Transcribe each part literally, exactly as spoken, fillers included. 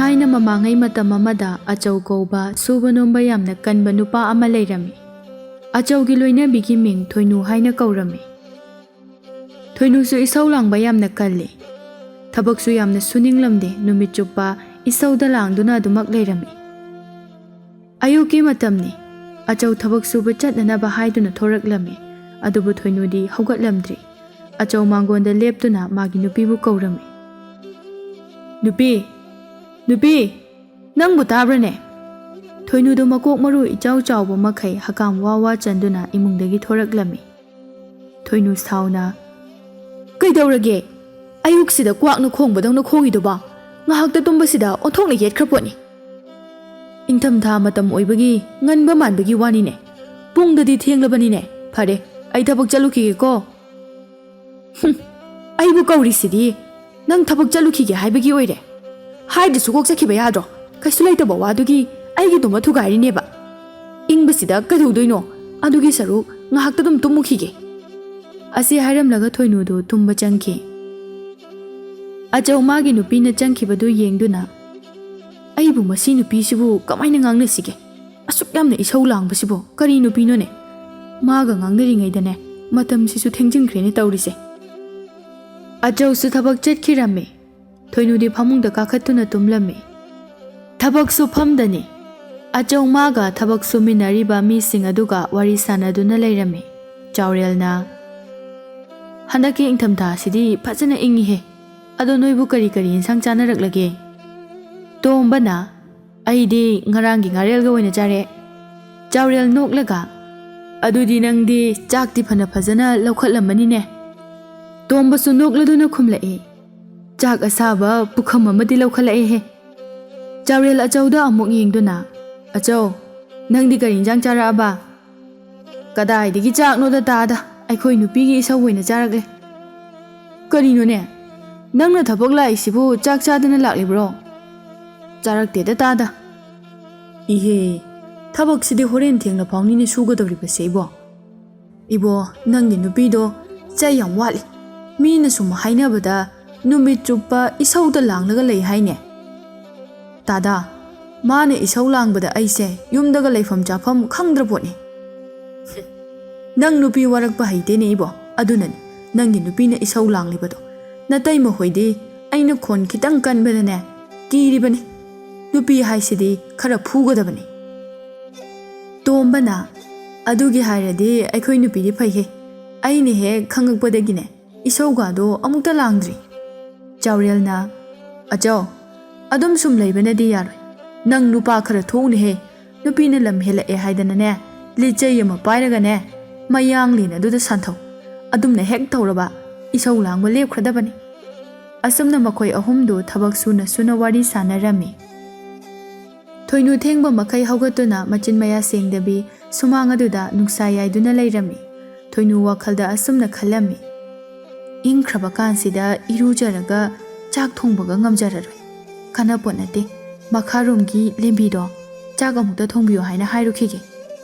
ꯊꯥꯏꯅ ꯃꯃꯥꯡꯉꯩ ꯃꯇꯝ ꯑꯃꯗ ꯑꯆꯧ ꯀꯧꯕ ꯁꯨꯕ ꯅꯣꯝꯕ ꯌꯥꯝꯅ ꯀꯟꯕ ꯅꯨꯄꯥ ꯑꯃ ꯂꯩꯔꯝꯃꯤ꯫ ꯑꯆꯧꯒꯤ ꯂꯣꯏꯅꯕꯤꯒꯤ ꯃꯤꯡ ꯊꯣꯏꯅꯨ ꯍꯥꯏꯅ ꯀꯧꯔꯝꯃꯤ꯫ ꯊꯣꯏꯅꯨꯁꯨ ꯏꯁꯧ ꯂꯥꯡꯕ ꯌꯥꯝꯅ ꯀꯜꯂꯤ꯫ ꯊꯕꯛꯁꯨ ꯌꯥꯝꯅ ꯁꯨꯅꯤꯡꯂꯝꯗꯦ, ꯅꯨꯃꯤꯠ ꯆꯨꯞꯄ ꯏꯁꯧꯗ ꯂꯥꯡꯗꯨꯅ ꯑꯗꯨꯃꯛ ꯂꯩꯔꯝꯃꯤ꯫ ꯑꯌꯨꯛꯀꯤ ꯃꯇꯝꯅꯤ꯫ ꯑꯆꯧ ꯊꯕꯛ ꯁꯨꯕ ꯆꯠꯅꯅꯕ ꯍꯥꯏꯗꯨꯅ ꯊꯣꯔꯛꯂꯝꯃꯤ꯫ ꯑꯗꯨꯕꯨ ꯊꯣꯏꯅꯨꯗꯤ ꯍꯧꯒꯠꯂꯝꯗ꯭ꯔꯤ꯫ ꯑꯆꯧ ꯃꯥꯡꯒꯣꯟꯗ ꯂꯦꯞꯇꯨꯅ ꯃꯥꯒꯤ ꯅꯨꯄꯤꯕꯨ ꯀꯧꯔꯝꯃꯤ꯫ "ꯅꯨꯄꯤ! ꯅꯨꯄꯤ! ꯅꯪꯕꯨ ꯇꯥꯕ꯭ꯔꯅꯦ?" ꯊꯣꯏꯅꯨꯗꯨ ꯃꯀꯣꯛ ꯃꯔꯨ ꯏꯆꯥꯎ ꯆꯥꯎꯕ ꯃꯈꯩ ꯍꯀꯥꯝ ꯋꯥ ꯋꯥ ꯆꯟꯗꯨꯅ ꯏꯃꯨꯡꯗꯒꯤ ꯊꯣꯔꯛꯂꯝꯃꯤ꯫ ꯊꯣꯏꯅꯨ ꯁꯥꯎꯅ, "ꯀꯩꯗꯧꯔꯒꯦ? ꯑꯌꯨꯛꯁꯤꯗ ꯀ꯭ꯋꯥꯛꯅ ꯈꯣꯡꯕꯗꯧꯅ ꯈꯣꯡꯉꯤꯗꯨꯕꯣ? ꯉꯥꯏꯍꯥꯛꯇ ꯇꯨꯝꯕꯁꯤꯗ ꯑꯣꯟꯊꯣꯛꯅ ꯌꯦꯠꯈ꯭ꯔ ꯄꯣꯠꯅꯤ꯫ ꯏꯪꯊꯝꯊꯥ ꯃꯇꯝ ꯑꯣꯏꯕꯒꯤ ꯉꯟꯕ ꯃꯥꯟꯕꯒꯤ ꯋꯥꯅꯤꯅꯦ꯫ ꯄꯨꯡꯗꯗꯤ ꯊꯦꯡꯂꯕꯅꯤꯅꯦ꯫ ꯐꯔꯦ, ꯑꯩ ꯊꯕꯛ ꯆꯠꯂꯨꯈꯤꯒꯦꯀꯣ꯫" "ꯍꯨꯝ, ꯑꯩꯕꯨ ꯀꯧꯔꯤꯁꯤꯗꯤ ꯅꯪ ꯊꯕꯛ ꯆꯠꯂꯨꯈꯤꯒꯦ ꯍꯥꯏꯕꯒꯤ ꯑꯣꯏꯔꯦ꯫ ꯍꯥꯏꯗ꯭ꯔꯁꯨ ꯀꯣꯛ ꯆꯠꯈꯤꯕ ꯌꯥꯗ꯭ꯔꯣ? ꯀꯩꯁꯨ ꯂꯩꯇꯕ ꯋꯥꯗꯨꯒꯤ ꯑꯩꯒꯤꯗꯨꯃ ꯊꯨꯒꯥꯏꯔꯤꯅꯦꯕ꯫ ꯏꯪꯕꯁꯤꯗ ꯀꯩꯗꯧꯗꯣꯏꯅꯣ? ꯑꯗꯨꯒꯤ ꯁꯔꯨꯛ ꯉꯥꯏꯍꯥꯛꯇ ꯑꯗꯨꯝ ꯇꯨꯝꯃꯨꯈꯤꯒꯦ꯫" ꯑꯁꯤ ꯍꯥꯏꯔꯝꯂꯒ ꯊꯣꯏꯅꯨꯗꯨ ꯇꯨꯝꯕ ꯆꯪꯈꯤ꯫ ꯑꯆꯧ ꯃꯥꯒꯤ ꯅꯨꯄꯤꯅ ꯆꯪꯈꯤꯕꯗꯨ ꯌꯦꯡꯗꯨꯅ, "ꯑꯩꯕꯨ ꯃꯁꯤ ꯅꯨꯄꯤꯁꯤꯕꯨ ꯀꯃꯥꯏꯅ ꯉꯥꯡꯅꯁꯤꯒꯦ? ꯑꯁꯨꯛ ꯌꯥꯝꯅ ꯏꯁꯧ ꯂꯥꯡꯕꯁꯤꯕꯨ ꯀꯔꯤ ꯅꯨꯄꯤꯅꯣꯅꯦ? ꯃꯥꯒ ꯉꯥꯡꯅꯔꯤꯉꯩꯗꯅꯦ ꯃꯇꯝꯁꯤꯁꯨ ꯊꯦꯡꯖꯤꯟꯈ꯭ꯔꯦꯅꯦ ꯇꯧꯔꯤꯁꯦ꯫" ꯑꯆꯧꯁꯨ ꯊꯕꯛ ꯆꯠꯈꯤꯔꯝꯃꯤ꯫ ꯊꯣꯏꯅꯨꯗꯤ ꯐꯃꯨꯡꯗ ꯀꯥꯈꯠꯇꯨꯅ ꯇꯨꯝꯂꯝꯃꯤ꯫ ꯊꯕꯛ ꯁꯨꯐꯝꯗꯅꯤ꯫ ꯑꯆꯧ ꯃꯥꯒ ꯊꯕꯛ ꯁꯨꯃꯤꯟꯅꯔꯤꯕ ꯃꯤꯁꯤꯡ ꯑꯗꯨꯒ ꯋꯥꯔꯤ ꯁꯥꯟꯅꯗꯨꯅ ꯂꯩꯔꯝꯃꯤ꯫ ꯆꯥꯎꯔꯦꯜꯅ, "ꯍꯟꯗꯛꯀꯤ ꯏꯪꯊꯝꯊꯥꯁꯤꯗꯤ ꯐꯖꯅ ꯏꯪꯉꯤꯍꯦ꯫ ꯑꯗꯣ ꯅꯣꯏꯕꯨ ꯀꯔꯤ ꯀꯔꯤ ꯏꯟꯁꯥꯡ ꯆꯥꯅꯔꯛꯂꯒꯦ?" ꯇꯣꯝꯕꯅ, "ꯑꯩꯗꯤ ꯉꯔꯥꯡꯒꯤ ꯉꯥꯔꯦꯜꯒ ꯑꯣꯏꯅ ꯆꯥꯔꯦ꯫" ꯆꯥꯎꯔꯦꯜ ꯅꯣꯛꯂꯒ, "ꯑꯗꯨꯗꯤ ꯅꯪꯗꯤ ꯆꯥꯛꯇꯤ ꯐꯅ ꯐꯖꯅ ꯂꯧꯈꯠꯂꯝꯃꯅꯤꯅꯦ?" ꯇꯣꯝꯕꯁꯨ ꯅꯣꯛꯂꯗꯨꯅ ꯈꯨꯝꯂꯛꯏ, "ꯆꯥꯛ ꯑꯁꯥꯕ ꯄꯨꯈꯝ ꯑꯃꯗꯤ ꯂꯧꯈꯠꯂꯛꯑꯦꯍꯦ꯫" ꯆꯥꯎꯔꯦꯜ ꯑꯆꯧꯗ ꯑꯃꯨꯛ ꯌꯦꯡꯗꯨꯅ, "ꯑꯆꯧ, ꯅꯪꯗꯤ ꯀꯔꯤ ꯏꯟꯖꯥꯡ ꯆꯥꯔꯛꯑꯕ?" "ꯀꯗꯥꯏꯗꯒꯤ ꯆꯥꯛꯅꯣꯗ ꯇꯥꯗ, ꯑꯩꯈꯣꯏ ꯅꯨꯄꯤꯒꯤ ꯏꯁꯧ ꯑꯣꯏꯅ ꯆꯥꯔꯛꯂꯦ꯫" "ꯀꯔꯤꯅꯣꯅꯦ? ꯅꯪꯅ ꯊꯕꯛ ꯂꯥꯛꯏꯁꯤꯕꯨ ꯆꯥꯛ ꯆꯥꯗꯅ ꯂꯥꯛꯂꯤꯕ꯭ꯔꯣ?" "ꯆꯥꯔꯛꯇꯦꯗ ꯇꯥꯗ꯫" "ꯏꯍꯦ, ꯊꯕꯛꯁꯤꯗꯤ ꯍꯣꯔꯦꯟ ꯊꯦꯡꯅ ꯐꯥꯎꯅꯤꯅꯦ ꯁꯨꯒꯗꯧꯔꯤꯕꯁꯦ ꯏꯕꯣ꯫" "ꯏꯕꯣ, ꯅꯪꯒꯤ ꯅꯨꯄꯤꯗꯣ ꯆꯩ ꯌꯥꯝ ꯋꯥꯠꯂꯤ꯫ ꯃꯤꯅ ꯁꯨꯝ ꯍꯥꯏꯅꯕꯗ ꯅꯨꯃꯤꯠ ꯆꯨꯞꯄ ꯏꯁꯧꯗ ꯂꯥꯡꯂꯒ ꯂꯩ ꯍꯥꯏꯅꯦ꯫" "ꯇꯥꯗꯥ, ꯃꯥꯅ ꯏꯁꯧ ꯂꯥꯡꯕꯗ ꯑꯩꯁꯦ ꯌꯨꯝꯗꯒ ꯂꯩꯐꯝ ꯆꯥꯐꯝ ꯈꯪꯗ꯭ꯔ ꯄꯣꯠꯅꯤ꯫ ꯅꯪ ꯅꯨꯄꯤ ꯋꯥꯔꯛꯄ ꯍꯩꯇꯦꯅꯦ ꯏꯕꯣ, ꯑꯗꯨꯅꯅꯤ ꯅꯪꯒꯤ ꯅꯨꯄꯤꯅ ꯏꯁꯧ ꯂꯥꯡꯂꯤꯕꯗꯣ꯫ ꯅꯇꯩꯃ ꯍꯣꯏꯗꯤ ꯑꯩꯅ ꯈꯣꯟ ꯈꯤꯇꯪ ꯀꯟꯕꯗꯅꯦ ꯀꯤꯔꯤꯕꯅꯤ꯫ ꯅꯨꯄꯤ ꯍꯥꯏꯁꯤꯗꯤ ꯈꯔ ꯐꯨꯒꯗꯕꯅꯤ꯫" ꯇꯣꯝꯕꯅ, "ꯑꯗꯨꯒꯤ ꯍꯥꯏꯔꯗꯤ ꯑꯩꯈꯣꯏ ꯅꯨꯄꯤꯗꯤ ꯐꯩꯍꯦ꯫ ꯑꯩꯅ ꯍꯦꯛ ꯈꯪꯉꯛꯄꯗꯒꯤꯅꯦ ꯏꯁꯧꯒꯗꯣ ꯑꯃꯨꯛꯇ ꯂꯥꯡꯗ꯭ꯔꯤ꯫" ꯆꯥꯎꯔꯦꯜꯅ, "ꯑꯆꯧ, ꯑꯗꯨꯝ ꯁꯨꯝ ꯂꯩꯕꯅꯗꯤ ꯌꯥꯔꯣꯏ꯫ ꯅꯪ ꯅꯨꯄꯥ ꯈꯔ ꯊꯣꯛꯎꯅꯦꯍꯦ꯫ ꯅꯨꯄꯤꯅ ꯂꯝ ꯍꯦꯜꯂꯛꯑꯦ ꯍꯥꯏꯗꯅꯅꯦ, ꯂꯤꯆꯩ ꯑꯃ ꯄꯥꯏꯔꯒꯅꯦ, ꯃꯌꯥꯡꯂꯦꯟ ꯑꯗꯨꯗ ꯁꯥꯟꯊꯧ꯫ ꯑꯗꯨꯝꯅ ꯍꯦꯛ ꯇꯧꯔꯕ, ꯏꯁꯧ ꯂꯥꯡꯕ ꯂꯦꯞꯈ꯭ꯔꯗꯕꯅꯤ꯫" ꯑꯁꯨꯝꯅ ꯃꯈꯣꯏ ꯑꯍꯨꯝꯗꯨ ꯊꯕꯛ ꯁꯨꯅ ꯁꯨꯅ ꯋꯥꯔꯤ ꯁꯥꯟꯅꯔꯝꯃꯤ꯫ ꯊꯣꯏꯅꯨ ꯊꯦꯡꯕ ꯃꯈꯩ ꯍꯧꯒꯠꯇꯨꯅ ꯃꯆꯤꯟ ꯃꯌꯥ ꯁꯦꯡꯗꯕꯤ ꯁꯨꯃꯥꯡ ꯑꯗꯨꯗ ꯅꯨꯡꯁꯥ ꯌꯥꯏꯗꯨꯅ ꯂꯩꯔꯝꯃꯤ꯫ ꯊꯣꯏꯅꯨ ꯋꯥꯈꯜꯗ ꯑꯁꯨꯝꯅ ꯈꯜꯂꯝꯃꯤ, "ꯏꯪꯈ꯭ꯔꯕ ꯀꯥꯟꯁꯤꯗ ꯏꯔꯨꯖꯔꯒ ꯆꯥꯛ ꯊꯣꯡꯕꯒ ꯉꯝꯖꯔꯔꯣꯏ꯫ ꯀꯥꯟꯅꯄꯣꯠ ꯅꯠꯇꯦ, ꯃꯈꯥꯔꯣꯝꯒꯤ ꯂꯦꯝꯕꯤꯗꯣ ꯆꯥꯛ ꯑꯃꯨꯛꯇ ꯊꯣꯡꯕꯤꯌꯨ ꯍꯥꯏꯅ ꯍꯥꯏꯔꯨꯈꯤꯒꯦ꯫"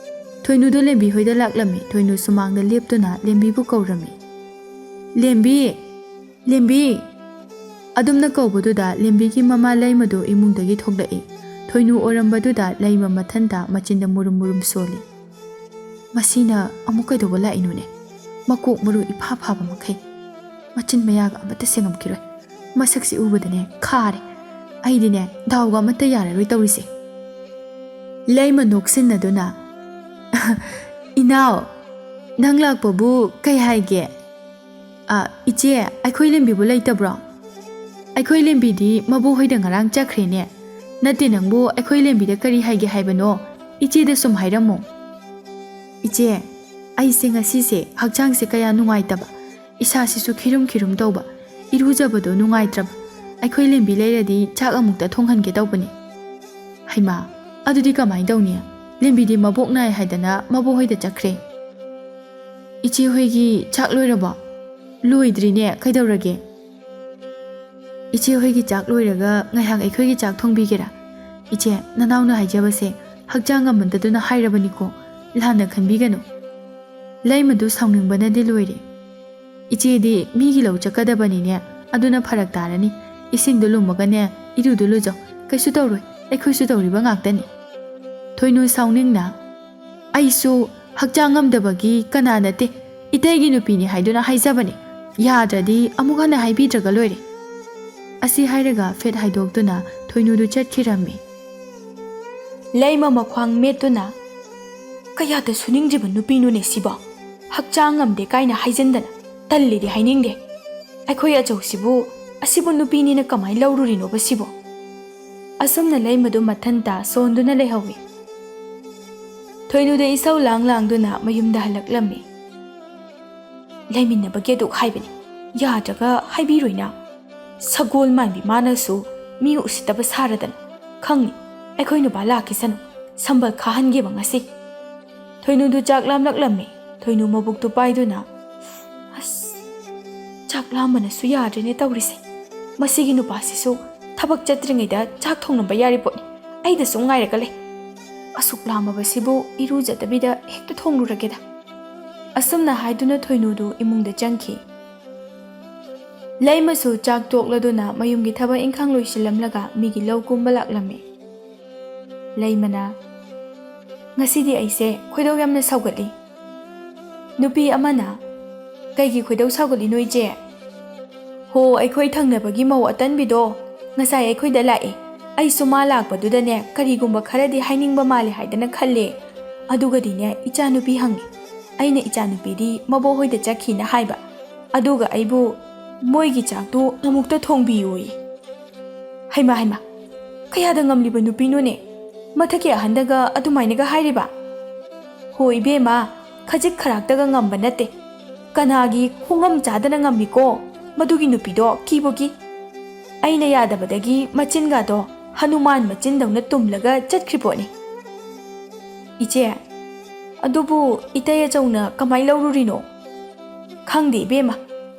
ꯊꯣꯏꯅꯨꯗꯣ ꯂꯦꯝꯕꯤ ꯍꯣꯏꯗ ꯂꯥꯛꯂꯝꯃꯤ꯫ ꯊꯣꯏꯅꯨ ꯁꯨꯃꯥꯡꯗ ꯂꯦꯞꯇꯨꯅ ꯂꯦꯝꯕꯤꯕꯨ ꯀꯧꯔꯝꯃꯤ꯫ "ꯂꯦꯝꯕꯤ! ꯂꯦꯝꯕꯤ!" ꯑꯗꯨꯝꯅ ꯀꯧꯕꯗꯨꯗ ꯂꯦꯝꯕꯤꯒꯤ ꯃꯃꯥ ꯂꯩꯃꯗꯨ ꯏꯃꯨꯡꯗꯒꯤ ꯊꯣꯛꯂꯛꯏ꯫ ꯊꯣꯏꯅꯨ ꯑꯣꯏꯔꯝꯕꯗꯨꯗ ꯂꯩꯃ ꯃꯊꯟꯇ ꯃꯆꯤꯟꯗ ꯃꯨꯔꯨꯝ ꯃꯨꯔꯨꯝ ꯁꯣꯜꯂꯤ꯫ "ꯃꯁꯤꯅ ꯑꯃꯨꯛ ꯀꯩꯗꯧꯕ ꯂꯥꯛꯏꯅꯣꯅꯦ? ꯃꯀꯣꯛ ꯃꯔꯨ ꯏꯐꯥ ꯐꯥꯕ ꯃꯈꯩ꯫ ꯃꯆꯤꯟ ꯃꯌꯥꯒ ꯑꯃꯠꯇ ꯁꯦꯡꯉꯝꯈꯤꯔꯣꯏ꯫ ꯃꯁꯛꯁꯤ ꯎꯕꯗꯅꯦ ꯈꯥꯔꯦ꯫ ꯑꯩꯗꯤꯅꯦ ꯗꯥꯎꯒ ꯑꯃꯠꯇ ꯌꯥꯔꯔꯣꯏ ꯇꯧꯔꯤꯁꯦ꯫" ꯂꯩꯃ ꯅꯣꯛꯁꯤꯟꯅꯗꯨꯅ, "ꯏꯅꯥꯎ, ꯅꯪ ꯂꯥꯛꯄꯕꯨ ꯀꯩ ꯍꯥꯏꯒꯦ?" "ꯑ, ꯏꯆꯦ, ꯑꯩꯈꯣꯏ ꯂꯦꯝꯕꯤꯕꯨ ꯂꯩꯇꯕ꯭ꯔꯣ? ꯑꯩꯈꯣꯏ ꯂꯦꯝꯕꯤꯗꯤ ꯃꯕꯣꯛ ꯍꯣꯏꯗ ꯉꯔꯥꯡ ꯆꯠꯈ꯭ꯔꯦꯅꯦ꯫ ꯅꯠꯇꯦ, ꯅꯪꯕꯨ ꯑꯩꯈꯣꯏ ꯂꯦꯝꯕꯤꯗ ꯀꯔꯤ ꯍꯥꯏꯒꯦ ꯍꯥꯏꯕꯅꯣ? ꯏꯆꯦꯗ ꯁꯨꯝ ꯍꯥꯏꯔꯝꯃꯣ꯫" "ꯏꯆꯦ, ꯑꯩꯁꯦ ꯉꯁꯤꯁꯦ ꯍꯛꯆꯥꯡꯁꯦ ꯀꯌꯥ ꯅꯨꯡꯉꯥꯏꯇꯕ, ꯏꯁꯥꯁꯤꯁꯨ ꯈꯤꯔꯨꯝ ꯈꯤꯔꯨꯝ ꯇꯧꯕ, ꯏꯔꯨꯖꯕꯗꯣ ꯅꯨꯡꯉꯥꯏꯇ꯭ꯔꯕ꯫ ꯑꯩꯈꯣꯏ ꯂꯦꯝꯕꯤ ꯂꯩꯔꯗꯤ ꯆꯥꯛ ꯑꯃꯨꯛꯇ ꯊꯣꯡꯍꯟꯒꯦ ꯇꯧꯕꯅꯤ꯫" "ꯍꯩꯃꯥ, ꯑꯗꯨꯗꯤ ꯀꯃꯥꯏꯅ ꯇꯧꯅꯤ? ꯂꯦꯝꯕꯤꯗꯤ ꯃꯕꯣꯛ ꯅꯥꯏ ꯍꯥꯏꯗꯅ ꯃꯕꯣꯛ ꯍꯣꯏꯗ ꯆꯠꯈ꯭ꯔꯦ꯫" "ꯏꯆꯦ ꯍꯣꯏꯒꯤ ꯆꯥꯛ ꯂꯣꯏꯔꯕꯣ?" "ꯂꯣꯏꯗ꯭ꯔꯤꯅꯦ, ꯀꯩꯗꯧꯔꯒꯦ?" "ꯏꯆꯦ ꯍꯣꯏꯒꯤ ꯆꯥꯛ ꯂꯣꯏꯔꯒ ꯉꯥꯏꯍꯥꯛ ꯑꯩꯈꯣꯏꯒꯤ ꯆꯥꯛ ꯊꯣꯡꯕꯤꯒꯦꯔꯥ? ꯏꯆꯦ, ꯅꯅꯥꯎꯅ ꯍꯥꯏꯖꯕꯁꯦ ꯍꯛꯆꯥꯡ ꯉꯝꯃꯟꯗꯗꯨꯅ ꯍꯥꯏꯔꯕꯅꯤꯀꯣ, ꯂꯥꯟꯅ ꯈꯟꯕꯤꯒꯅꯨ꯫" ꯂꯩꯃꯗꯨ ꯁꯥꯎꯅꯤꯡꯕꯅꯗꯤ ꯂꯣꯏꯔꯦ꯫ "ꯏꯆꯦꯗꯤ ꯃꯤꯒꯤ ꯂꯧ ꯆꯠꯀꯗꯕꯅꯤꯅꯦ, ꯑꯗꯨꯅ ꯐꯔꯛ ꯇꯥꯔꯅꯤ꯫ ꯏꯁꯤꯡꯗꯨ ꯂꯨꯝꯃꯒꯅꯦ, ꯏꯔꯨꯗꯨ ꯂꯨꯖꯧ꯫ "ꯀꯩꯁꯨ ꯇꯧꯔꯣꯏ, ꯑꯩꯈꯣꯏꯁꯨ ꯇꯧꯔꯤꯕ ꯉꯥꯛꯇꯅꯤ꯫" ꯊꯣꯏꯅꯨ ꯁꯥꯎꯅꯤꯡꯅ, "ꯑꯩꯁꯨ ꯍꯛꯆꯥꯡ ꯉꯝꯗꯕꯒꯤ ꯀꯅꯥ ꯅꯠꯇꯦ, ꯏꯇꯩꯒꯤ ꯅꯨꯄꯤꯅꯤ ꯍꯥꯏꯗꯨꯅ ꯍꯥꯏꯖꯕꯅꯤ꯫ ꯌꯥꯗ꯭ꯔꯗꯤ ꯑꯃꯨꯛ ꯍꯟꯅ ꯍꯥꯏꯕꯤꯗ꯭ꯔꯒ ꯂꯣꯏꯔꯦ꯫" ꯑꯁꯤ ꯍꯥꯏꯔꯒ ꯐꯦꯠ ꯍꯥꯏꯗꯣꯛꯇꯨꯅ ꯊꯣꯏꯅꯨꯗꯨ ꯆꯠꯈꯤꯔꯝꯃꯤ꯫ ꯂꯩꯃ ꯃꯈ꯭ꯋꯥꯡ ꯃꯦꯠꯇꯨꯅ, "ꯀꯌꯥꯗ ꯁꯨꯅꯤꯡꯗ꯭ꯔꯤꯕ ꯅꯨꯄꯤꯅꯣꯅꯦ ꯁꯤꯕꯣ? ꯍꯛꯆꯥꯡ ꯉꯝꯗꯦ ꯀꯥꯏꯅ ꯍꯥꯏꯖꯟꯗꯅ ꯇꯜꯂꯦꯗꯤ ꯍꯥꯏꯅꯤꯡꯗꯦ꯫ ꯑꯩꯈꯣꯏ ꯑꯆꯧꯁꯤꯕꯨ ꯑꯁꯤꯕꯨ ꯅꯨꯄꯤꯅꯤꯅ ꯀꯃꯥꯏꯅ ꯂꯧꯔꯨꯔꯤꯅꯣꯕ ꯁꯤꯕꯣ?" ꯑꯁꯨꯝꯅ ꯂꯩꯃꯗꯨ ꯃꯊꯟꯇ ꯁꯣꯟꯗꯨꯅ ꯂꯩꯍꯧꯏ꯫ ꯊꯣꯏꯅꯨꯗ ꯏꯁꯧ ꯂꯥꯡ ꯂꯥꯡꯗꯨꯅ ꯃꯌꯨꯝꯗ ꯍꯜꯂꯛꯂꯝꯃꯤ꯫ "ꯂꯩꯃꯤꯟꯅꯕꯒꯤ ꯑꯗꯨꯛ ꯍꯥꯏꯕꯅꯤ, ꯌꯥꯗ꯭ꯔꯒ ꯍꯥꯏꯕꯤꯔꯣꯏꯅ꯫ ꯁꯒꯣꯜ ꯃꯥꯟꯕꯤ ꯃꯥꯅꯁꯨ ꯃꯤ ꯎꯁꯤꯠꯇꯕ ꯁꯥꯔꯗꯅ꯫ ꯈꯪꯅꯤ, ꯑꯩꯈꯣꯏ ꯅꯨꯄꯥ ꯂꯥꯛꯈꯤꯁꯅꯨ, ꯁꯝꯕꯜ ꯈꯥꯍꯟꯒꯦꯕ ꯉꯁꯤ꯫" ꯊꯣꯏꯅꯨꯗꯨ ꯆꯥꯛ ꯂꯥꯝꯂꯛꯂꯝꯃꯤ꯫ ꯊꯣꯏꯅꯨ ꯃꯕꯨꯛꯇꯨ ꯄꯥꯏꯗꯨꯅ, "ꯑꯁ, ꯆꯥꯛ ꯂꯥꯝꯕꯅꯁꯨ ꯌꯥꯗ꯭ꯔꯦꯅꯦ ꯇꯧꯔꯤꯁꯦ꯫ ꯃꯁꯤꯒꯤ ꯅꯨꯄꯥꯁꯤꯁꯨ ꯊꯕꯛ ꯆꯠꯇ꯭ꯔꯤꯉꯩꯗ ꯆꯥꯛ ꯊꯣꯡꯂꯝꯕ ꯌꯥꯔꯤ ꯄꯣꯠꯅꯤ꯫ ꯑꯩꯗ ꯁꯨꯝ ꯉꯥꯏꯔꯒ ꯂꯩ꯫ ꯑꯁꯨꯛ ꯂꯥꯝꯃꯕꯁꯤꯕꯨ ꯏꯔꯨꯖꯗꯕꯤꯗ ꯍꯦꯛꯇ ꯊꯣꯡꯂꯨꯔꯒꯦꯗ꯫" ꯑꯁꯨꯝꯅ ꯍꯥꯏꯗꯨꯅ ꯊꯣꯏꯅꯨꯗꯨ ꯏꯃꯨꯡꯗ ꯆꯪꯈꯤ꯫ ꯂꯩꯃꯁꯨ ꯆꯥꯛ ꯇꯣꯛꯂꯗꯨꯅ ꯃꯌꯨꯝꯒꯤ ꯊꯕꯛ ꯏꯪꯈꯥꯡ ꯂꯣꯏꯁꯤꯜꯂꯝꯂꯒ ꯃꯤꯒꯤ ꯂꯧ ꯀꯨꯝꯕ ꯂꯥꯛꯂꯝꯃꯤ꯫ ꯂꯩꯃꯅ, "ꯉꯁꯤꯗꯤ ꯑꯩꯁꯦ ꯈꯣꯏꯗꯧ ꯌꯥꯝꯅ ꯁꯥꯎꯒꯠꯂꯤ꯫" ꯅꯨꯄꯤ ꯑꯃꯅ, "ꯀꯩꯒꯤ ꯈꯣꯏꯗꯧ ꯁꯥꯎꯒꯠꯂꯤꯅꯣ ꯏꯆꯦ?" "ꯍꯣ, ꯑꯩꯈꯣꯏ ꯊꯪꯅꯕꯒꯤ ꯃꯧ ꯑꯇꯟꯕꯤꯗꯣ ꯉꯁꯥꯏ ꯑꯩꯈꯣꯏꯗ ꯂꯥꯛꯑꯦ꯫ ꯑꯩꯁꯨ ꯃꯥ ꯂꯥꯛꯄꯗꯨꯗꯅꯦ ꯀꯔꯤꯒꯨꯝꯕ ꯈꯔꯗꯤ ꯍꯥꯏꯅꯤꯡꯕ ꯃꯥꯜꯂꯦ ꯍꯥꯏꯗꯅ ꯈꯜꯂꯦ꯫ ꯑꯗꯨꯒꯗꯤꯅꯦ ꯏꯆꯥꯅꯨꯄꯤ ꯍꯪꯉꯦ꯫ ꯑꯩꯅ ꯏꯆꯥꯅꯨꯄꯤꯗꯤ ꯃꯕꯣꯛꯍꯣꯏꯗ ꯆꯠꯈꯤꯅ ꯍꯥꯏꯕ꯫ ꯑꯗꯨꯒ ꯑꯩꯕꯨ ꯃꯣꯏꯒꯤ ꯆꯥꯛꯇꯨ ꯑꯃꯨꯛꯇ ꯊꯣꯡꯕꯤꯌꯣꯌꯦ꯫" "ꯍꯩꯃꯥ, ꯍꯩꯃꯥ, ꯀꯌꯥꯗ ꯉꯝꯂꯤꯕ ꯅꯨꯄꯤꯅꯣꯅꯦ? ꯃꯊꯛꯀꯤ ꯑꯍꯟꯗꯒ ꯑꯗꯨꯃꯥꯏꯅꯒ ꯍꯥꯏꯔꯤꯕ?" "ꯍꯣ ꯏꯕꯦꯝꯃ, ꯈꯖꯤꯛ ꯈꯔꯥꯛꯇꯒ ꯉꯝꯕ ꯅꯠꯇꯦ꯫ ꯀꯅꯥꯒꯤ ꯈꯣꯡꯉꯝ ꯆꯥꯗꯅ ꯉꯝꯃꯤꯀꯣ? ꯃꯗꯨꯒꯤ ꯅꯨꯄꯤꯗꯣ ꯀꯤꯕꯨ ꯀꯤ꯫ ꯑꯩꯅ ꯌꯥꯗꯕꯗꯒꯤ ꯃꯆꯤꯟꯒꯗꯣ ꯍꯅꯨꯃꯥꯟ ꯃꯆꯤꯟꯗꯧꯅ ꯇꯨꯝꯂꯒ ꯆꯠꯈ꯭ꯔꯤ ꯄꯣꯠꯅꯤ꯫" "ꯏꯆꯦ, ꯑꯗꯨꯕꯨ ꯏꯇꯩ ꯑꯆꯧꯅ ꯀꯃꯥꯏ ꯂꯧꯔꯨꯔꯤꯅꯣ?" "ꯈꯪꯗꯦ ꯏꯕꯦꯝꯃ,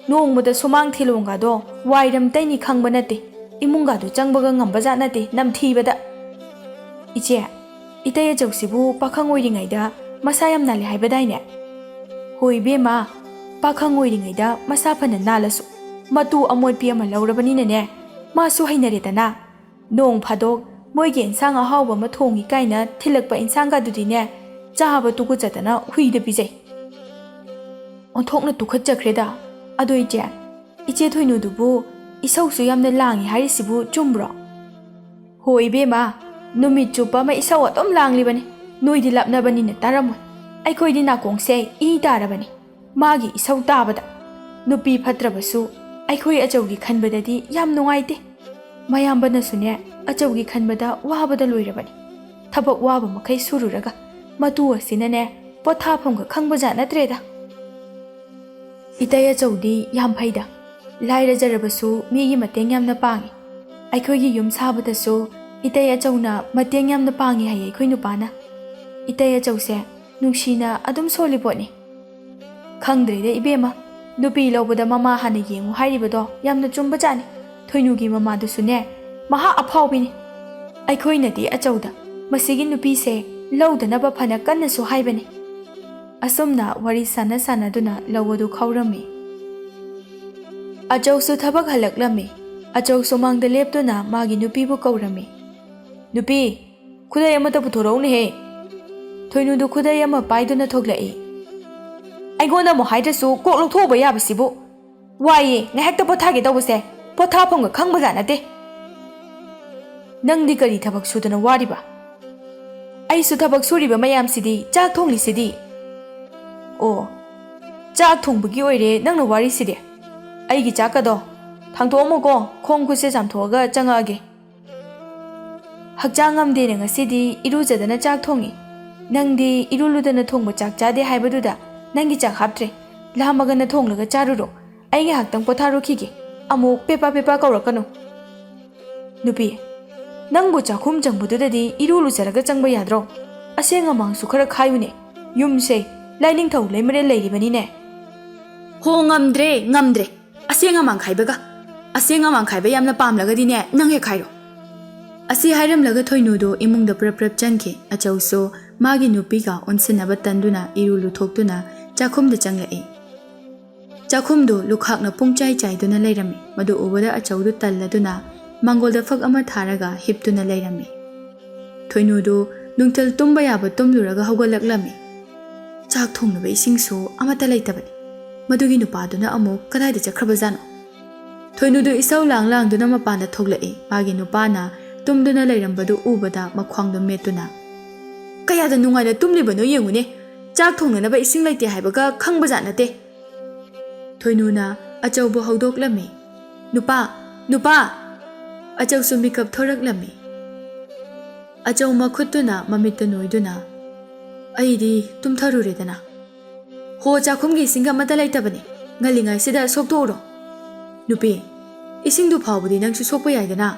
ꯅꯣꯡꯃꯗ ꯁꯨꯃꯥꯡ ꯊꯤꯂꯣꯡꯒꯗꯣ ꯋꯥꯏꯔꯝ ꯇꯩꯅꯤ ꯈꯪꯕ ꯅꯠꯇꯦ, ꯏꯃꯨꯡꯒꯗꯣ ꯆꯪꯕꯒ ꯉꯝꯕ ꯖꯥꯠ ꯅꯠꯇꯦ ꯅꯝꯊꯤꯕꯗ꯫" "ꯏꯆꯦ, ꯏꯇꯩ ꯑꯆꯧꯁꯤꯕꯨ ꯄꯥꯈꯪ ꯑꯣꯏꯔꯤꯉꯩꯗ ꯃꯁꯥ ꯌꯥꯝ ꯅꯥꯜꯂꯦ ꯍꯥꯏꯕꯗꯥꯏꯅꯦ?" "ꯍꯣꯏ ꯏꯕꯦꯝꯃ, ꯄꯥꯈꯪ ꯑꯣꯏꯔꯤꯉꯩꯗ ꯃꯁꯥ ꯐꯅ ꯅꯥꯜꯂꯁꯨ ꯃꯇꯨ ꯑꯃꯣꯠꯄꯤ ꯑꯃ ꯂꯧꯔꯕꯅꯤꯅꯅꯦ, ꯃꯥꯁꯨ ꯍꯩꯅꯔꯦꯗꯅ꯫ ꯅꯣꯡ ꯐꯥꯗꯣꯛ ꯃꯣꯏꯒꯤ ꯏꯟꯁꯥꯡ ꯑꯍꯥꯎꯕ ꯑꯃ ꯊꯣꯡꯉꯤ ꯀꯥꯏꯅ ꯊꯤꯜꯂꯛꯄ ꯏꯟꯁꯥꯡꯒꯗꯨꯗꯤꯅꯦ, ꯆꯥꯕ ꯇꯨꯀꯠꯆꯗꯅ ꯍꯨꯏꯗ ꯄꯤꯖꯩ꯫ ꯑꯣꯟꯊꯣꯛꯅ ꯇꯨꯀꯠꯆꯈ꯭ꯔꯦꯗ꯫ ꯑꯗꯣ ꯏꯆꯦ, ꯏꯆꯦ ꯊꯣꯏꯅꯨꯗꯨꯕꯨ ꯏꯁꯧꯁꯨ ꯌꯥꯝꯅ ꯂꯥꯡꯉꯤ ꯍꯥꯏꯔꯤꯁꯤꯕꯨ ꯆꯨꯝꯕ꯭ꯔꯣ? ꯍꯣꯏ ꯏꯕꯦꯝꯃ, ꯅꯨꯃꯤꯠ ꯆꯨꯞꯄ ꯑꯃ ꯏꯁꯧ ꯑꯗꯨꯝ ꯂꯥꯡꯂꯤꯕꯅꯤ꯫ ꯅꯣꯏꯗꯤ ꯂꯥꯞꯅꯕꯅꯤꯅ ꯇꯥꯔꯝꯃꯣꯏ꯫ ꯑꯩꯈꯣꯏꯗꯤ ꯅꯥꯀꯣꯡꯁꯦ ꯏ ꯇꯥꯔꯕꯅꯤ ꯃꯥꯒꯤ ꯏꯁꯧ ꯇꯥꯕꯗ꯫ ꯅꯨꯄꯤ ꯐꯠꯇ꯭ꯔꯕꯁꯨ ꯑꯩꯈꯣꯏ ꯑꯆꯧꯒꯤ ꯈꯟꯕꯗꯗꯤ ꯌꯥꯝ ꯅꯨꯡꯉꯥꯏꯇꯦ꯫ ꯃꯌꯥꯝꯕꯅꯁꯨꯅꯦ, ꯑꯆꯧꯒꯤ ꯈꯟꯕꯗ ꯋꯥꯕꯗ ꯂꯣꯏꯔꯕꯅꯤ꯫ ꯊꯕꯛ ꯋꯥꯕ ꯃꯈꯩ ꯁꯨꯔꯨꯔꯒ ꯃꯇꯨ ꯑꯁꯤꯅꯅꯦ, ꯄꯣꯊꯥꯐꯝꯒ ꯈꯪꯕꯖꯥꯠ ꯅꯠꯇ꯭ꯔꯦꯗ꯫ ꯏꯇꯩ ꯑꯆꯧꯗꯤ ꯌꯥꯝ ꯐꯩꯗ, ꯂꯥꯏꯔꯖꯔꯕꯁꯨ ꯃꯤꯒꯤ ꯃꯇꯦꯡ ꯌꯥꯝꯅ ꯄꯥꯡꯉꯤ꯫ ꯑꯩꯈꯣꯏꯒꯤ ꯌꯨꯝ ꯁꯥꯕꯗꯁꯨ ꯏꯇꯩ ꯑꯆꯧꯅ ꯃꯇꯦꯡ ꯌꯥꯝꯅ ꯄꯥꯡꯉꯤ ꯍꯥꯏꯌꯦ ꯑꯩꯈꯣꯏ ꯅꯨꯄꯥꯅ꯫ ꯏꯇꯩ ꯑꯆꯧꯁꯦ ꯅꯨꯡꯁꯤꯅ ꯑꯗꯨꯝ ꯁꯣꯜꯂꯤ ꯄꯣꯠꯅꯤ꯫ ꯈꯪꯗ꯭ꯔꯦꯗ ꯏꯕꯦꯝꯃ, ꯅꯨꯄꯤ ꯂꯧꯕꯗ ꯃꯃꯥ ꯍꯥꯟꯅ ꯌꯦꯡꯉꯨ ꯍꯥꯏꯔꯤꯕꯗꯣ ꯌꯥꯝꯅ ꯆꯨꯝꯕꯖꯥꯠꯅꯤ꯫ ꯊꯣꯏꯅꯨꯒꯤ ꯃꯃꯥꯗꯨꯁꯨꯅꯦ, ꯃꯍꯥ ꯑꯐꯥꯎꯕꯤꯅꯤ꯫ ꯑꯩꯈꯣꯏꯅꯗꯤ ꯑꯆꯧꯗ ꯃꯁꯤꯒꯤ ꯅꯨꯄꯤꯁꯦ ꯂꯧꯗꯅꯕ ꯐꯅ ꯀꯟꯅꯁꯨ ꯍꯥꯏꯕꯅꯤ꯫ ꯑꯁꯨꯝꯅ ꯋꯥꯔꯤ ꯁꯥꯟꯅ ꯁꯥꯟꯅꯗꯨꯅ ꯂꯧ ꯑꯗꯨ ꯈꯥꯎꯔꯝꯃꯤ꯫ ꯑꯆꯧꯁꯨ ꯊꯕꯛ ꯍꯜꯂꯛꯂꯝꯃꯤ꯫ ꯑꯆꯧ ꯁꯨꯃꯥꯡꯗ ꯂꯦꯞꯇꯨꯅ ꯃꯥꯒꯤ ꯅꯨꯄꯤꯕꯨ ꯀꯧꯔꯝꯃꯤ꯫ "ꯅꯨꯄꯤ, ꯈꯨꯗꯩ ꯑꯃꯠꯇ ꯄꯨꯊꯣꯔꯛꯎꯅꯦꯍꯦ꯫ ꯊꯣꯏꯅꯨꯗꯨ ꯈꯨꯗꯩ ꯑꯃ ꯄꯥꯏꯗꯨꯅ ꯊꯣꯛꯂꯛꯏ꯫ ꯑꯩꯉꯣꯟꯗ ꯑꯃꯨꯛ ꯍꯥꯏꯗ꯭ꯔꯁꯨ ꯀꯣꯛ ꯂꯧꯊꯣꯛꯎꯕ ꯌꯥꯕꯁꯤꯕꯨ꯫ ꯋꯥꯏꯌꯦ, ꯉꯥꯏꯍꯥꯛꯇ ꯄꯣꯊꯥꯒꯦ ꯇꯧꯕꯁꯦ, ꯄꯣꯊꯥꯐꯝꯒ ꯈꯪꯕꯖꯥꯠ ꯅꯠꯇꯦ꯫ ꯅꯪꯗꯤ ꯀꯔꯤ ꯊꯕꯛ ꯁꯨꯗꯅ ꯋꯥꯔꯤꯕ?" "ꯑꯩꯁꯨ ꯊꯕꯛ ꯁꯨꯔꯤꯕ ꯃꯌꯥꯝꯁꯤꯗꯤ, ꯆꯥꯛ ꯊꯣꯡꯂꯤꯁꯤꯗꯤ꯫" "ꯑꯣ, ꯆꯥꯛ ꯊꯣꯡꯕꯒꯤ ꯑꯣꯏꯔꯦ ꯅꯪꯅ ꯋꯥꯔꯤꯁꯤꯗꯤ꯫ ꯑꯩꯒꯤ ꯆꯥꯛꯀꯗꯣ ꯊꯥꯡꯗꯣꯛꯑꯝꯃꯣꯀꯣ, ꯈꯣꯡ ꯈꯨꯠꯁꯦ ꯆꯥꯝꯊꯣꯛꯑꯒ ꯆꯪꯉꯛꯑꯒꯦ꯫ ꯍꯛꯆꯥꯡ ꯉꯝꯗꯦꯅ ꯉꯁꯤꯗꯤ ꯏꯔꯨꯖꯗꯅ ꯆꯥꯛ ꯊꯣꯡꯉꯤ꯫ ꯅꯪꯗꯤ ꯏꯔꯨ ꯂꯨꯗꯅ ꯊꯣꯡꯕ ꯆꯥꯛ ꯆꯥꯗꯦ ꯍꯥꯏꯕꯗꯨꯗ ꯅꯪꯒꯤ ꯆꯥꯛ ꯍꯥꯞꯇ꯭ꯔꯦ꯫ ꯂꯥꯝꯃꯒꯅ ꯊꯣꯡꯂꯒ ꯆꯥꯔꯨꯔꯣ꯫ ꯑꯩ ꯉꯥꯏꯍꯥꯛꯇꯪ ꯄꯣꯊꯥꯔꯨꯈꯤꯒꯦ꯫ ꯑꯃꯨꯛ ꯄꯦꯄꯥ ꯄꯦꯄꯥ ꯀꯧꯔꯛꯀꯅꯨ꯫" "ꯅꯨꯄꯤ, ꯅꯪꯕꯨ ꯆꯥꯛꯈꯨꯝ ꯆꯪꯕꯗꯨꯗꯗꯤ ꯏꯔꯨ ꯂꯨꯖꯔꯒ ꯆꯪꯕ ꯌꯥꯗ꯭ꯔꯣ? ꯑꯁꯦꯡ ꯑꯃꯥꯡꯁꯨ ꯈꯔ ꯈꯥꯏꯌꯨꯅꯦ꯫ ꯌꯨꯝꯁꯦ ꯂꯥꯏꯅꯤꯡꯊꯧ ꯂꯩꯃꯔꯦꯜ ꯂꯩꯔꯤꯕꯅꯤꯅꯦ꯫" "ꯍꯣ, ꯉꯝꯗ꯭ꯔꯦ, ꯉꯝꯗ꯭ꯔꯦ꯫ ꯑꯁꯦꯡ ꯑꯃꯥꯡ ꯈꯥꯏꯕꯒ꯫ ꯑꯁꯦꯡ ꯑꯃꯥꯡ ꯈꯥꯏꯕ ꯌꯥꯝꯅ ꯄꯥꯝꯂꯒꯗꯤꯅꯦ, ꯅꯪ ꯍꯦꯛ ꯈꯥꯏꯔꯣ꯫" ꯑꯁꯤ ꯍꯥꯏꯔꯝꯂꯒ ꯊꯣꯏꯅꯨꯗꯣ ꯏꯃꯨꯡꯗ ꯄ꯭ꯔꯞ ꯄ꯭ꯔꯞ ꯆꯪꯈꯤ꯫ ꯑꯆꯧꯁꯨ ꯃꯥꯒꯤ ꯅꯨꯄꯤꯒ ꯑꯣꯟꯁꯤꯟꯅꯕ ꯇꯟꯗꯨꯅ ꯏꯔꯨ ꯂꯨꯊꯣꯛꯇꯨꯅ ꯆꯥꯛꯈꯨꯝꯗ ꯆꯪꯂꯛꯏ꯫ ꯆꯥꯛꯈꯨꯝꯗꯨ ꯂꯨꯈꯥꯛꯅ ꯄꯨꯡꯆꯥꯏ ꯆꯥꯏꯗꯨꯅ ꯂꯩꯔꯝꯃꯤ꯫ ꯃꯗꯨ ꯎꯕꯗ ꯑꯆꯧꯗꯨ ꯇꯜꯂꯗꯨꯅ ꯃꯥꯡꯒꯣꯜꯗ ꯐꯛ ꯑꯃ ꯊꯥꯔꯒ ꯍꯤꯞꯇꯨꯅ ꯂꯩꯔꯝꯃꯤ꯫ ꯊꯣꯏꯅꯨꯗꯨ ꯅꯨꯡꯊꯤꯜ ꯇꯨꯝꯕ ꯌꯥꯕ ꯇꯨꯝꯂꯨꯔꯒ ꯍꯧꯒꯠꯂꯛꯂꯝꯃꯤ꯫ ꯆꯥꯛ ꯊꯣꯡꯅꯕ ꯏꯁꯤꯡꯁꯨ ꯑꯃꯠꯇ ꯂꯩꯇꯕꯅꯤ꯫ ꯃꯗꯨꯒꯤ ꯅꯨꯄꯥꯗꯨꯅ ꯑꯃꯨꯛ ꯀꯗꯥꯏꯗ ꯆꯠꯈ꯭ꯔꯕꯖꯥꯠꯅꯣ? ꯊꯣꯏꯅꯨꯗꯨ ꯏꯁꯧ ꯂꯥꯡ ꯂꯥꯡꯗꯨꯅ ꯃꯄꯥꯟꯗ ꯊꯣꯛꯂꯛꯏ꯫ ꯃꯥꯒꯤ ꯅꯨꯄꯥꯅ ꯇꯨꯝꯗꯨꯅ ꯂꯩꯔꯝꯕꯗꯨ ꯎꯕꯗ ꯃꯈ꯭ꯋꯥꯡꯗꯣ ꯃꯦꯠꯇꯨꯅ, "ꯀꯌꯥꯗ ꯅꯨꯡꯉꯥꯏꯅ ꯇꯨꯝꯂꯤꯕꯅꯣ ꯌꯦꯡꯉꯨꯅꯦ꯫ ꯆꯥꯛ ꯊꯣꯡꯅꯅꯕ ꯏꯁꯤꯡ ꯂꯩꯇꯦ ꯍꯥꯏꯕꯒ ꯈꯪꯕꯖꯥꯠ ꯅꯠꯇꯦ꯫" ꯊꯣꯏꯅꯨꯅ ꯑꯆꯧꯕ ꯍꯧꯗꯣꯛꯂꯝꯃꯤ꯫ "ꯅꯨꯄꯥ! ꯅꯨꯄꯥ!" ꯑꯆꯧꯁꯨ ꯃꯤꯀꯞ ꯊꯣꯔꯛꯂꯝꯃꯤ꯫ ꯑꯆꯧ ꯃꯈꯨꯠꯇꯨꯅ ꯃꯃꯤꯠꯇ ꯅꯣꯏꯗꯨꯅ, "ꯑꯩꯗꯤ ꯇꯨꯝꯊꯔꯨꯔꯦꯗꯅ꯫" "ꯍꯣ, ꯆꯥꯛꯈꯨꯝꯒꯤ ꯏꯁꯤꯡꯒ ꯑꯃꯠꯇ ꯂꯩꯇꯕꯅꯤ꯫ ꯉꯜꯂꯤꯉꯩꯁꯤꯗ ꯁꯣꯛꯇꯣꯛꯎꯔꯣ꯫" "ꯅꯨꯄꯤ, ꯏꯁꯤꯡꯗꯨ ꯐꯥꯎꯕꯗꯤ ꯅꯪꯁꯨ ꯁꯣꯛꯄ ꯌꯥꯏꯗꯅ꯫"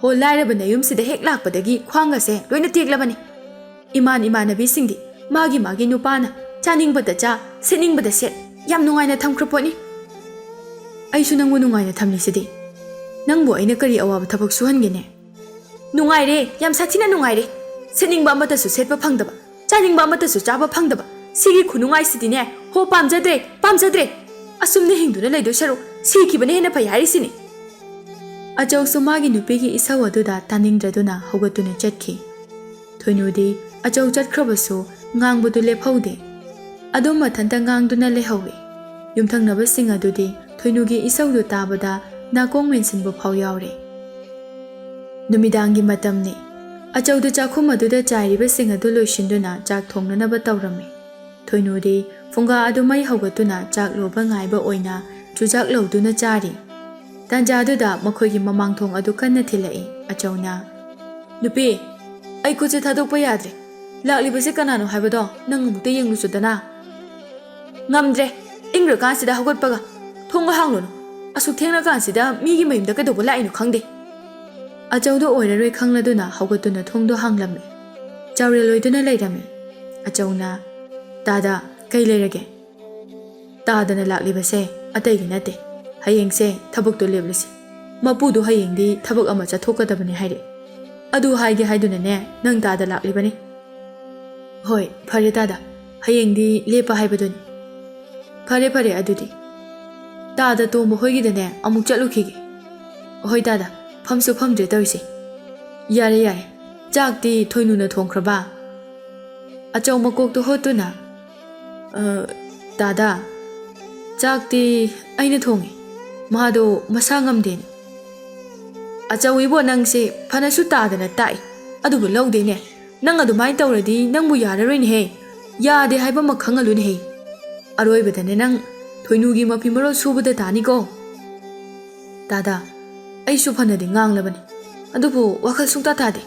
"ꯍꯣ, ꯂꯥꯏꯔꯕ ꯅꯌꯨꯝꯁꯤꯗ ꯍꯦꯛ ꯂꯥꯛꯄꯗꯒꯤ ꯈ꯭ꯋꯥꯡꯒꯁꯦ ꯂꯣꯏꯅ ꯇꯦꯛꯂꯕꯅꯤ꯫ ꯏꯃꯥꯟ ꯏꯃꯥꯟꯅꯕꯤꯁꯤꯡꯗꯤ ꯃꯥꯒꯤ ꯃꯥꯒꯤ ꯅꯨꯄꯥꯅ ꯆꯥꯅꯤꯡꯕꯗ ꯆꯥ, ꯁꯦꯠꯅꯤꯡꯕꯗ ꯁꯦꯠ, ꯌꯥꯝ ꯅꯨꯡꯉꯥꯏꯅ ꯊꯝꯈ꯭ꯔ ꯄꯣꯠꯅꯤ꯫ ꯑꯩꯁꯨ ꯅꯪꯕꯨ ꯅꯨꯡꯉꯥꯏꯅ ꯊꯝꯂꯤꯁꯤꯗꯤ꯫ ꯅꯪꯕꯨ ꯑꯩꯅ ꯀꯔꯤ ꯑꯋꯥꯕ ꯊꯕꯛ ꯁꯨꯍꯟꯒꯦꯅꯦ?" "ꯅꯨꯡꯉꯥꯏꯔꯦ, ꯌꯥꯝ ꯁꯥꯊꯤꯅ ꯅꯨꯡꯉꯥꯏꯔꯦ꯫ ꯁꯦꯠꯅꯤꯡꯕ ꯑꯃꯠꯇꯁꯨ ꯁꯦꯠꯄ ꯐꯪꯗꯕ, ꯆꯥꯅꯤꯡꯕ ꯑꯃꯠꯇꯁꯨ ꯆꯥꯕ ꯐꯪꯗꯕ, ꯁꯤꯒꯤ ꯈꯨꯅꯨꯡꯉꯥꯏꯁꯤꯗꯤꯅꯦ, ꯍꯣ, ꯄꯥꯝꯖꯗ꯭ꯔꯦ, ꯄꯥꯝꯖꯗ꯭ꯔꯦ꯫ ꯑꯁꯨꯝꯅ ꯍꯤꯡꯗꯨꯅ ꯂꯩꯗꯣꯏ ꯁꯔꯨꯛ ꯁꯤꯈꯤꯕꯅ ꯍꯦꯟꯅ ꯐꯩ ꯍꯥꯏꯔꯤꯁꯤꯅꯤ꯫" ꯑꯆꯧꯁꯨ ꯃꯥꯒꯤ ꯅꯨꯄꯤꯒꯤ ꯏꯁꯧ ꯑꯗꯨꯗ ꯇꯥꯅꯤꯡꯗ꯭ꯔꯗꯨꯅ ꯍꯧꯒꯠꯇꯨꯅ ꯆꯠꯈꯤ꯫ ꯊꯣꯏꯅꯨꯗꯤ ꯑꯆꯧ ꯆꯠꯈ꯭ꯔꯕꯁꯨ ꯉꯥꯡꯕꯗꯨ ꯂꯦꯞꯍꯧꯗꯦ꯫ ꯑꯗꯨꯝ ꯃꯊꯟꯇ ꯉꯥꯡꯗꯨꯅ ꯂꯩꯍꯧꯏ꯫ ꯌꯨꯝꯊꯪꯅꯕꯁꯤꯡ ꯑꯗꯨꯗꯤ ꯊꯣꯏꯅꯨꯒꯤ ꯏꯁꯧꯗꯨ ꯇꯥꯕꯗ ꯅꯥꯀꯣꯡ ꯃꯦꯟꯁꯤꯟꯕ ꯐꯥꯎ ꯌꯥꯎꯔꯦ꯫ ꯅꯨꯃꯤꯗꯥꯡꯒꯤ ꯃꯇꯝꯅꯤ꯫ ꯑꯆꯧꯗ ꯆꯥꯛꯈꯨꯝ ꯑꯗꯨꯗ ꯆꯥꯏꯔꯤꯕꯁꯤꯡ ꯑꯗꯨ ꯂꯣꯏꯁꯤꯟꯗꯨꯅ ꯆꯥꯛ ꯊꯣꯡꯅꯅꯕ ꯇꯧꯔꯝꯃꯤ꯫ ꯊꯣꯏꯅꯨꯗꯤ ꯐꯨꯡꯒꯥ ꯑꯗꯨ ꯃꯩ ꯍꯧꯒꯠꯇꯨꯅ ꯆꯥꯛ ꯂꯣꯕ ꯉꯥꯏꯕ ꯑꯣꯏꯅ ꯆꯨꯖꯥꯛ ꯂꯧꯗꯨꯅ ꯆꯥꯔꯤ꯫ ꯇꯥꯟꯖꯥꯗꯨꯗ ꯃꯈꯣꯏꯒꯤ ꯃꯃꯥꯡꯊꯣꯡ ꯑꯗꯨ ꯀꯟꯅ ꯊꯤꯜꯂꯛꯏ꯫ ꯑꯆꯧꯅ, "ꯅꯨꯄꯤ, ꯑꯩ ꯈꯨꯠꯁꯦ ꯊꯥꯗꯣꯛꯄ ꯌꯥꯗ꯭ꯔꯦ꯫ ꯂꯥꯛꯂꯤꯕꯁꯦ ꯀꯅꯥꯅꯣ ꯍꯥꯏꯕꯗꯣ ꯅꯪ ꯑꯃꯨꯛꯇ ꯌꯦꯡꯂꯨꯆꯣꯗꯅ꯫" "ꯉꯝꯗ꯭ꯔꯦ, ꯏꯪꯈ꯭ꯔꯀꯥꯟꯁꯤꯗ ꯍꯧꯒꯠꯄꯒ꯫ ꯊꯣꯡꯒ ꯍꯥꯡꯂꯨꯅꯨ꯫ ꯑꯁꯨꯛ ꯊꯦꯡꯂꯀꯥꯟꯁꯤꯗ ꯃꯤꯒꯤ ꯃꯌꯨꯝꯗ ꯀꯩꯗꯧꯕ ꯂꯥꯛꯏꯅꯣ ꯈꯪꯗꯦ꯫" ꯑꯆꯧꯗꯣ ꯑꯣꯏꯔꯔꯣꯏ ꯈꯪꯂꯗꯨꯅ ꯍꯧꯒꯠꯇꯨꯅ ꯊꯣꯡꯗꯣ ꯍꯥꯡꯂꯝꯃꯤ꯫ ꯆꯥꯎꯔꯦꯜ ꯑꯣꯏꯗꯨꯅ ꯂꯩꯔꯝꯃꯤ꯫ ꯑꯆꯧꯅ, "ꯇꯥꯗ, ꯀꯩ ꯂꯩꯔꯒꯦ? ꯇꯥꯗꯅ ꯂꯥꯛꯂꯤꯕꯁꯦ ꯑꯇꯩꯒꯤ ꯅꯠꯇꯦ꯫ ꯍꯌꯦꯡꯁꯦ ꯊꯕꯛꯇꯣ ꯂꯦꯞꯂꯁꯤ꯫ ꯃꯄꯨꯗꯣ ꯍꯌꯦꯡꯗꯤ ꯊꯕꯛ ꯑꯃ ꯆꯠꯊꯣꯛꯀꯗꯕꯅꯤ ꯍꯥꯏꯔꯛꯑꯦ꯫ ꯑꯗꯨ ꯍꯥꯏꯒꯦ ꯍꯥꯏꯗꯨꯅꯅꯦ ꯅꯪ ꯇꯥꯗ ꯂꯥꯛꯂꯤꯕꯅꯤ꯫" "ꯍꯣꯏ, ꯐꯔꯦ ꯇꯥꯗ, ꯍꯌꯦꯡꯗꯤ ꯂꯦꯞꯄ ꯍꯥꯏꯕꯗꯨꯅꯤ꯫" "ꯐꯔꯦ, ꯐꯔꯦ ꯑꯗꯨꯗꯤ꯫ ꯇꯥꯗ ꯇꯣꯝꯕ ꯍꯣꯏꯒꯤꯗꯅꯦ ꯑꯃꯨꯛ ꯆꯠꯂꯨꯈꯤꯒꯦ꯫" "ꯍꯣꯏ ꯇꯥꯗ, ꯐꯝꯁꯨ ꯐꯝꯗ꯭ꯔꯦ ꯇꯧꯔꯤꯁꯦ꯫ ꯌꯥꯔꯦ, ꯌꯥꯔꯦ, ꯆꯥꯛꯇꯤ ꯊꯣꯏꯅꯨꯅ ꯊꯣꯡꯈ꯭ꯔꯕ?" ꯑꯆꯧ ꯃꯀꯣꯛꯇꯣ ꯍꯣꯠꯇꯨꯅ, "ꯑ, ꯇꯥꯗ, ꯆꯥꯛꯇꯤ ꯑꯩꯅ ꯊꯣꯡꯉꯦ, ꯃꯥꯗꯣ ꯃꯁꯥ ꯉꯝꯗꯦꯅ꯫" "ꯑꯆꯧ ꯏꯕꯣ, ꯅꯪꯁꯦ ꯐꯅꯁꯨ ꯇꯥꯗꯅ ꯇꯥꯛꯏ, ꯑꯗꯨꯕꯨ ꯂꯧꯗꯦꯅꯦ꯫ ꯅꯪ ꯑꯗꯨꯃꯥꯏꯅ ꯇꯧꯔꯗꯤ ꯅꯪꯕꯨ ꯌꯥꯔꯔꯣꯏꯅꯦꯍꯦ꯫ ꯌꯥꯗꯦ ꯍꯥꯏꯕ ꯑꯃ ꯈꯪꯍꯜꯂꯨꯅꯦꯍꯦ꯫ ꯑꯔꯣꯏꯕꯗꯅꯦ ꯅꯪ ꯊꯣꯏꯅꯨꯒꯤ ꯃꯐꯤ ꯃꯔꯣꯜ ꯁꯨꯕꯗ ꯇꯥꯅꯤꯀꯣ꯫" "ꯇꯥꯗ, ꯑꯩꯁꯨ ꯐꯅꯗꯤ ꯉꯥꯡꯂꯕꯅꯤ, ꯑꯗꯨꯕꯨ ꯋꯥꯈꯜ ꯁꯨꯡꯇꯥ ꯇꯥꯗꯦ꯫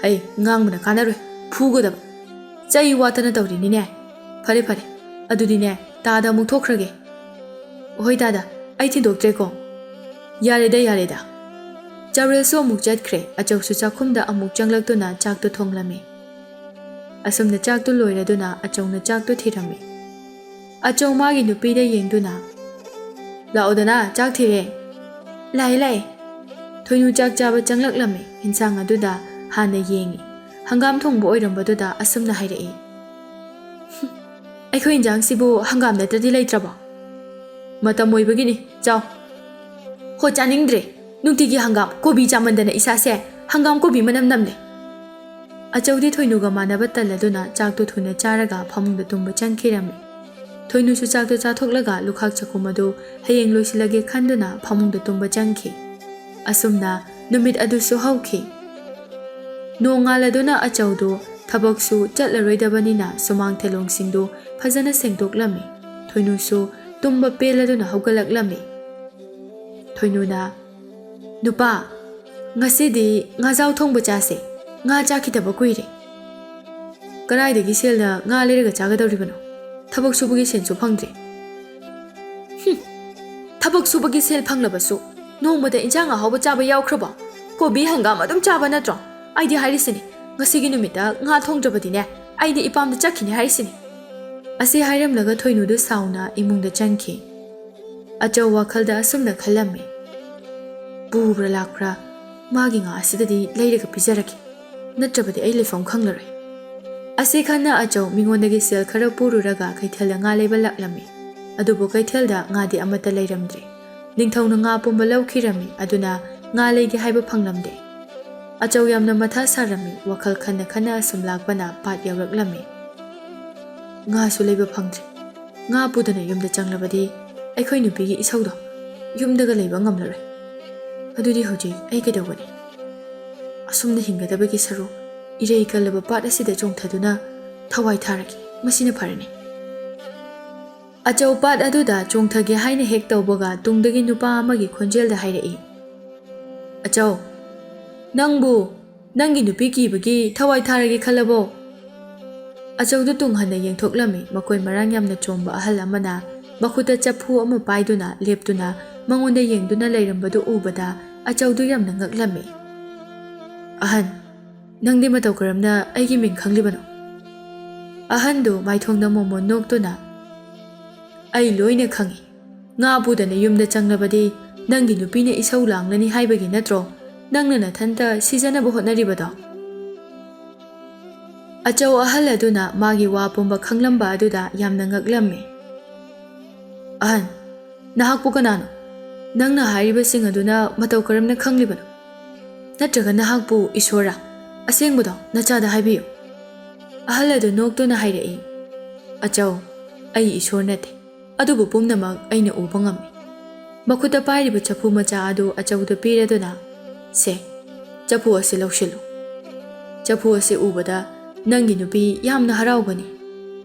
ꯍꯩ, ꯉꯥꯡꯕꯅ ꯀꯥꯟꯅꯔꯣꯏ, ꯐꯨꯒꯗꯕ꯫ ꯆꯩ ꯋꯥꯠꯇꯅ ꯇꯧꯔꯤꯅꯤꯅꯦ꯫ ꯐꯔꯦ, ꯐꯔꯦ, ꯑꯗꯨꯗꯤꯅꯦ ꯇꯥꯗ ꯑꯃꯨꯛ ꯊꯣꯛꯈ꯭ꯔꯒꯦ꯫" "ꯍꯣꯏ ꯇꯥꯗ, ꯑꯩ ꯊꯤꯟꯗꯣꯛꯇ꯭ꯔꯦꯀꯣ꯫" "ꯌꯥꯔꯦꯗ, ꯌꯥꯔꯦꯗ꯫" ꯆꯥꯎꯔꯦꯜꯁꯨ ꯑꯃꯨꯛ ꯆꯠꯈ꯭ꯔꯦ꯫ ꯑꯆꯧꯁꯨ ꯆꯥꯛꯈꯨꯝꯗ ꯑꯃꯨꯛ ꯆꯪꯂꯛꯇꯨꯅ ꯆꯥꯛꯇꯣ ꯊꯣꯡꯂꯝꯃꯤ꯫ ꯑꯁꯨꯝꯅ ꯆꯥꯛꯇꯨ ꯂꯣꯏꯔꯗꯨꯅ ꯑꯆꯧꯅ ꯆꯥꯛꯇꯨ ꯊꯤꯔꯝꯃꯤ꯫ ꯑꯆꯧ ꯃꯥꯒꯤ ꯅꯨꯄꯤꯗ ꯌꯦꯡꯗꯨꯅ, "ꯂꯥꯛꯑꯣꯗꯅ, ꯆꯥꯛ ꯊꯤꯔꯦ꯫" "ꯂꯥꯛꯑꯦ, ꯂꯥꯛꯑꯦ꯫" ꯊꯣꯏꯅꯨ ꯆꯥꯛ ꯆꯥꯕ ꯆꯪꯂꯛꯂꯝꯃꯤ꯫ ꯏꯟꯁꯥꯡ ꯑꯗꯨꯗ ꯍꯥꯟꯅ ꯌꯦꯡꯉꯤ꯫ ꯍꯪꯒꯥꯝ ꯊꯣꯡꯕ ꯑꯣꯏꯔꯝꯕꯗꯨꯗ ꯑꯁꯨꯝꯅ ꯍꯥꯏꯔꯛꯏ, "ꯑꯩꯈꯣꯏ ꯏꯟꯖꯥꯡꯁꯤꯕꯨ ꯍꯪꯒꯥꯝ ꯅꯠꯇ꯭ꯔꯗꯤ ꯂꯩꯇ꯭ꯔꯕꯣ?" "ꯃꯇꯝ ꯑꯣꯏꯕꯒꯤꯅꯤ, ꯆꯥꯎ꯫" "ꯍꯣ, ꯆꯥꯅꯤꯡꯗ꯭ꯔꯦ꯫ ꯅꯨꯡꯇꯤꯒꯤ ꯍꯪꯒꯥꯝ, ꯀꯣꯕꯤ ꯆꯥꯃꯟꯗꯅ ꯏꯁꯥꯁꯦ ꯍꯪꯒꯥꯝ ꯀꯣꯕꯤ ꯃꯅꯝ ꯅꯝꯂꯦ꯫" ꯑꯆꯧꯗꯤ ꯊꯣꯏꯅꯨꯒ ꯃꯥꯟꯅꯕ ꯇꯜꯂꯗꯨꯅ ꯆꯥꯛꯇꯨ ꯊꯨꯅ ꯆꯥꯔꯒ ꯐꯃꯨꯡꯗ ꯇꯨꯝꯕ ꯆꯪꯈꯤꯔꯝꯃꯤ꯫ ꯊꯣꯏꯅꯨꯁꯨ ꯆꯥꯛꯇꯨ ꯆꯥꯊꯣꯛꯂꯒ ꯂꯨꯈꯥꯛ ꯆꯥꯛꯈꯨꯝ ꯑꯗꯨ ꯍꯌꯦꯡ ꯂꯣꯏꯁꯤꯜꯂꯒꯦ ꯈꯟꯗꯨꯅ ꯐꯃꯨꯡꯗ ꯇꯨꯝꯕ ꯆꯪꯈꯤ꯫ ꯑꯁꯨꯝꯅ ꯅꯨꯃꯤꯠ ꯑꯗꯨꯁꯨ ꯍꯧꯈꯤ꯫ ꯅꯣꯡꯉꯥꯜꯂꯗꯨꯅ ꯑꯆꯧꯗꯨ ꯊꯕꯛꯁꯨ ꯆꯠꯂꯔꯣꯏꯗꯕꯅꯤꯅ ꯁꯨꯃꯥꯡ ꯊꯦꯂꯣꯡꯁꯤꯡꯗꯨ ꯐꯖꯅ ꯁꯦꯡꯗꯣꯛꯂꯝꯃꯤ꯫ ꯊꯣꯏꯅꯨꯁꯨ ꯇꯨꯝꯕ ꯄꯦꯜꯂꯗꯨꯅ ꯍꯧꯒꯠꯂꯛꯂꯝꯃꯤ꯫ ꯊꯣꯏꯅꯨꯅ, "ꯅꯨꯄꯥ, ꯉꯁꯤꯗꯤ ꯉꯥꯖꯥꯎ ꯊꯣꯡꯕ ꯆꯥꯁꯦ꯫ ꯉꯥ ꯆꯥꯈꯤꯗꯕ ꯀꯨꯏꯔꯦ꯫" "ꯀꯗꯥꯏꯗꯒꯤ ꯁꯦꯜꯅ ꯉꯥ ꯂꯩꯔꯒ ꯆꯥꯒꯗꯧꯔꯤꯕꯅꯣ? ꯊꯕꯛ ꯁꯨꯕꯒꯤ ꯁꯦꯟꯁꯨ ꯐꯪꯗ꯭ꯔꯦ꯫" "ꯍꯨꯝ, ꯊꯕꯛ ꯁꯨꯕꯒꯤ ꯁꯦꯜ ꯐꯪꯂꯕꯁꯨ ꯅꯣꯡꯃꯗ ꯏꯟꯁꯥꯡ ꯑꯍꯥꯎꯕ ꯆꯥꯕ ꯌꯥꯎꯈ꯭ꯔꯕꯣ? ꯀꯣꯕꯤ ꯍꯪꯒꯥꯝ ꯑꯗꯨꯝ ꯆꯥꯕ ꯅꯠꯇ꯭ꯔꯣ? ꯑꯩꯗꯤ ꯍꯥꯏꯔꯤꯁꯤꯅꯤ, ꯉꯁꯤꯒꯤ ꯅꯨꯃꯤꯠꯇ ꯉꯥ ꯊꯣꯡꯗ꯭ꯔꯕꯗꯤꯅꯦ, ꯑꯩꯗꯤ ꯏꯄꯥꯝꯗ ꯆꯠꯈꯤꯅꯤ ꯍꯥꯏꯔꯤꯁꯤꯅꯤ꯫" ꯑꯁꯤ ꯍꯥꯏꯔꯝꯂꯒ ꯊꯣꯏꯅꯨꯗꯨ ꯁꯥꯎꯅ ꯏꯃꯨꯡꯗ ꯆꯪꯈꯤ꯫ ꯑꯆꯧ ꯋꯥꯈꯜꯗ ꯑꯁꯨꯝꯅ ꯈꯜꯂꯝꯃꯤ, "ꯄꯨꯕ꯭ꯔꯥ ꯂꯥꯛꯄ꯭ꯔꯥ, ꯃꯥꯒꯤ ꯉꯥ ꯑꯁꯤꯗꯗꯤ ꯂꯩꯔꯒ ꯄꯤꯖꯔꯒꯦ, ꯅꯠꯇ꯭ꯔꯕꯗꯤ ꯑꯩ ꯂꯩꯐꯝ ꯈꯪꯂꯔꯣꯏ꯫" ꯑꯁꯤ ꯈꯟꯅ ꯑꯆꯧ ꯃꯤꯉꯣꯟꯗꯒꯤ ꯁꯦꯜ ꯈꯔ ꯄꯨꯔꯨꯔꯒ ꯀꯩꯊꯦꯜꯗ ꯉꯥ ꯂꯩꯕ ꯂꯥꯛꯂꯝꯃꯤ꯫ ꯑꯗꯨꯕꯨ ꯀꯩꯊꯦꯜꯗ ꯉꯥꯗꯤ ꯑꯃꯠꯇ ꯂꯩꯔꯝꯗ꯭ꯔꯦ꯫ ꯅꯤꯡꯊꯧꯅ ꯉꯥ ꯄꯨꯝꯕ ꯂꯧꯈꯤꯔꯝꯃꯤ, ꯑꯗꯨꯅ ꯉꯥ ꯂꯩꯒꯦ ꯍꯥꯏꯕ ꯐꯪꯂꯝꯗꯦ꯫ ꯑꯆꯧ ꯌꯥꯝꯅ ꯃꯊꯥ ꯁꯥꯔꯝꯃꯤ, ꯋꯥꯈꯜ ꯈꯟꯅ ꯈꯟꯅ ꯑꯁꯨꯝ ꯂꯥꯛꯄꯅ ꯄꯥꯠ ꯌꯧꯔꯛꯂꯝꯃꯤ꯫ ꯉꯥꯁꯨ ꯂꯩꯕ ꯐꯪꯗ꯭ꯔꯦ꯫ ꯉꯥ ꯄꯨꯗꯅ ꯌꯨꯝꯗ ꯆꯪꯂꯕꯗꯤ ꯑꯩꯈꯣꯏ ꯅꯨꯄꯤꯒꯤ ꯏꯁꯧꯗꯣ ꯌꯨꯝꯗꯒ ꯂꯩꯕ ꯉꯝꯂꯔꯣꯏ꯫ ꯑꯗꯨꯗꯤ ꯍꯧꯖꯤꯛ ꯑꯩ ꯀꯩꯗꯧꯒꯅꯤ? ꯑꯁꯨꯝꯅ ꯍꯤꯡꯒꯗꯕꯒꯤ ꯁꯔꯨꯛ, ꯏꯔꯩ ꯀꯜꯂꯕ ꯄꯥꯠ ꯑꯁꯤꯗ ꯆꯣꯡꯊꯗꯨꯅ ꯊꯋꯥꯏ ꯊꯥꯔꯒꯦ, ꯃꯁꯤꯅ ꯐꯔꯅꯤ꯫ ꯑꯆꯧ ꯄꯥꯠ ꯑꯗꯨꯗ ꯆꯣꯡꯊꯒꯦ ꯍꯥꯏꯅ ꯍꯦꯛ ꯇꯧꯕꯒ ꯇꯨꯡꯗꯒꯤ ꯅꯨꯄꯥ ꯑꯃꯒꯤ ꯈꯣꯟꯖꯦꯜꯗ ꯍꯥꯏꯔꯛꯏ, "ꯑꯆꯧ, ꯅꯪꯕꯨ ꯅꯪꯒꯤ ꯅꯨꯄꯤ ꯀꯤꯕꯒꯤ ꯊꯋꯥꯏ ꯊꯥꯔꯒꯦ ꯈꯜꯂꯕꯣ?" ꯑꯆꯧꯗꯨ ꯇꯨꯡ ꯍꯟꯅ ꯌꯦꯡꯊꯣꯛꯂꯝꯃꯤ꯫ ꯃꯈꯣꯏ ꯃꯔꯥꯡ ꯌꯥꯝꯅ ꯆꯣꯝꯕ ꯑꯍꯜ ꯑꯃꯅ ꯃꯈꯨꯠꯇ ꯆꯐꯨ ꯑꯃ ꯄꯥꯏꯗꯨꯅ ꯂꯦꯞꯇꯨꯅ ꯃꯉꯣꯟꯗ ꯌꯦꯡꯗꯨꯅ ꯂꯩꯔꯝꯕꯗꯨ ꯎꯕꯗ ꯑꯆꯧꯗꯨ ꯌꯥꯝꯅ ꯉꯛꯂꯝꯃꯤ꯫ "ꯑꯍꯟ, ꯅꯪꯗꯤ ꯃꯇꯧ ꯀꯔꯝꯅ ꯑꯩꯒꯤ ꯃꯤꯡ ꯈꯪꯂꯤꯕꯅꯣ?" ꯑꯍꯟꯗꯨ ꯃꯥꯏꯊꯣꯡꯗ ꯃꯣꯃꯣꯟ ꯅꯣꯛꯇꯨꯅ, "ꯑꯩ ꯂꯣꯏꯅ ꯈꯪꯏ꯫ ꯉꯥ ꯄꯨꯗꯅ ꯌꯨꯝꯗ ꯆꯪꯂꯕꯗꯤ ꯅꯪꯒꯤ ꯅꯨꯄꯤꯅ ꯏꯁꯧ ꯂꯥꯡꯂꯅꯤ ꯍꯥꯏꯕꯒꯤ ꯅꯠꯇ꯭ꯔꯣ ꯅꯪꯅ ꯅꯊꯟꯇ ꯁꯤꯖꯅꯕ ꯍꯣꯠꯅꯔꯤꯕꯗꯣ?" ꯑꯆꯧ ꯑꯍꯜ ꯑꯗꯨꯅ ꯃꯥꯒꯤ ꯋꯥ ꯄꯨꯝꯕ ꯈꯪꯂꯝꯕ ꯑꯗꯨꯗ ꯌꯥꯝꯅ ꯉꯛꯂꯝꯃꯤ꯫ "ꯑꯍꯟ, ꯅꯍꯥꯛꯄꯨ ꯀꯅꯥꯅꯣ? ꯅꯪꯅ ꯍꯥꯏꯔꯤꯕꯁꯤꯡ ꯑꯗꯨꯅ ꯃꯇꯧ ꯀꯔꯝꯅ ꯈꯪꯂꯤꯕꯅꯣ? ꯅꯠꯇ꯭ꯔꯒ ꯅꯍꯥꯛꯄꯨ ꯏꯁꯣꯔꯔꯥ? ꯑꯁꯦꯡꯕꯗꯣ ꯅꯆꯥꯗ ꯍꯥꯏꯕꯤꯌꯨ꯫" ꯑꯍꯜ ꯑꯗꯨ ꯅꯣꯛꯇꯨꯅ ꯍꯥꯏꯔꯛꯏ, "ꯑꯆꯧ, ꯑꯩ ꯏꯁꯣꯔ ꯅꯠꯇꯦ, ꯑꯗꯨꯕꯨ ꯄꯨꯝꯅꯃꯛ ꯑꯩꯅ ꯎꯕ ꯉꯝꯃꯤ꯫" ꯃꯈꯨꯠꯇ ꯄꯥꯏꯔꯤꯕ ꯆꯐꯨ ꯃꯆꯥ ꯑꯗꯨ ꯑꯆꯧꯗ ꯄꯤꯔꯗꯨꯅ, "ꯁꯦ, ꯆꯐꯨ ꯑꯁꯤ ꯂꯧꯁꯤꯜꯂꯨ꯫ ꯆꯐꯨ ꯑꯁꯤ ꯎꯕꯗ ꯅꯪꯒꯤ ꯅꯨꯄꯤ ꯌꯥꯝꯅ ꯍꯔꯥꯎꯒꯅꯤ꯫"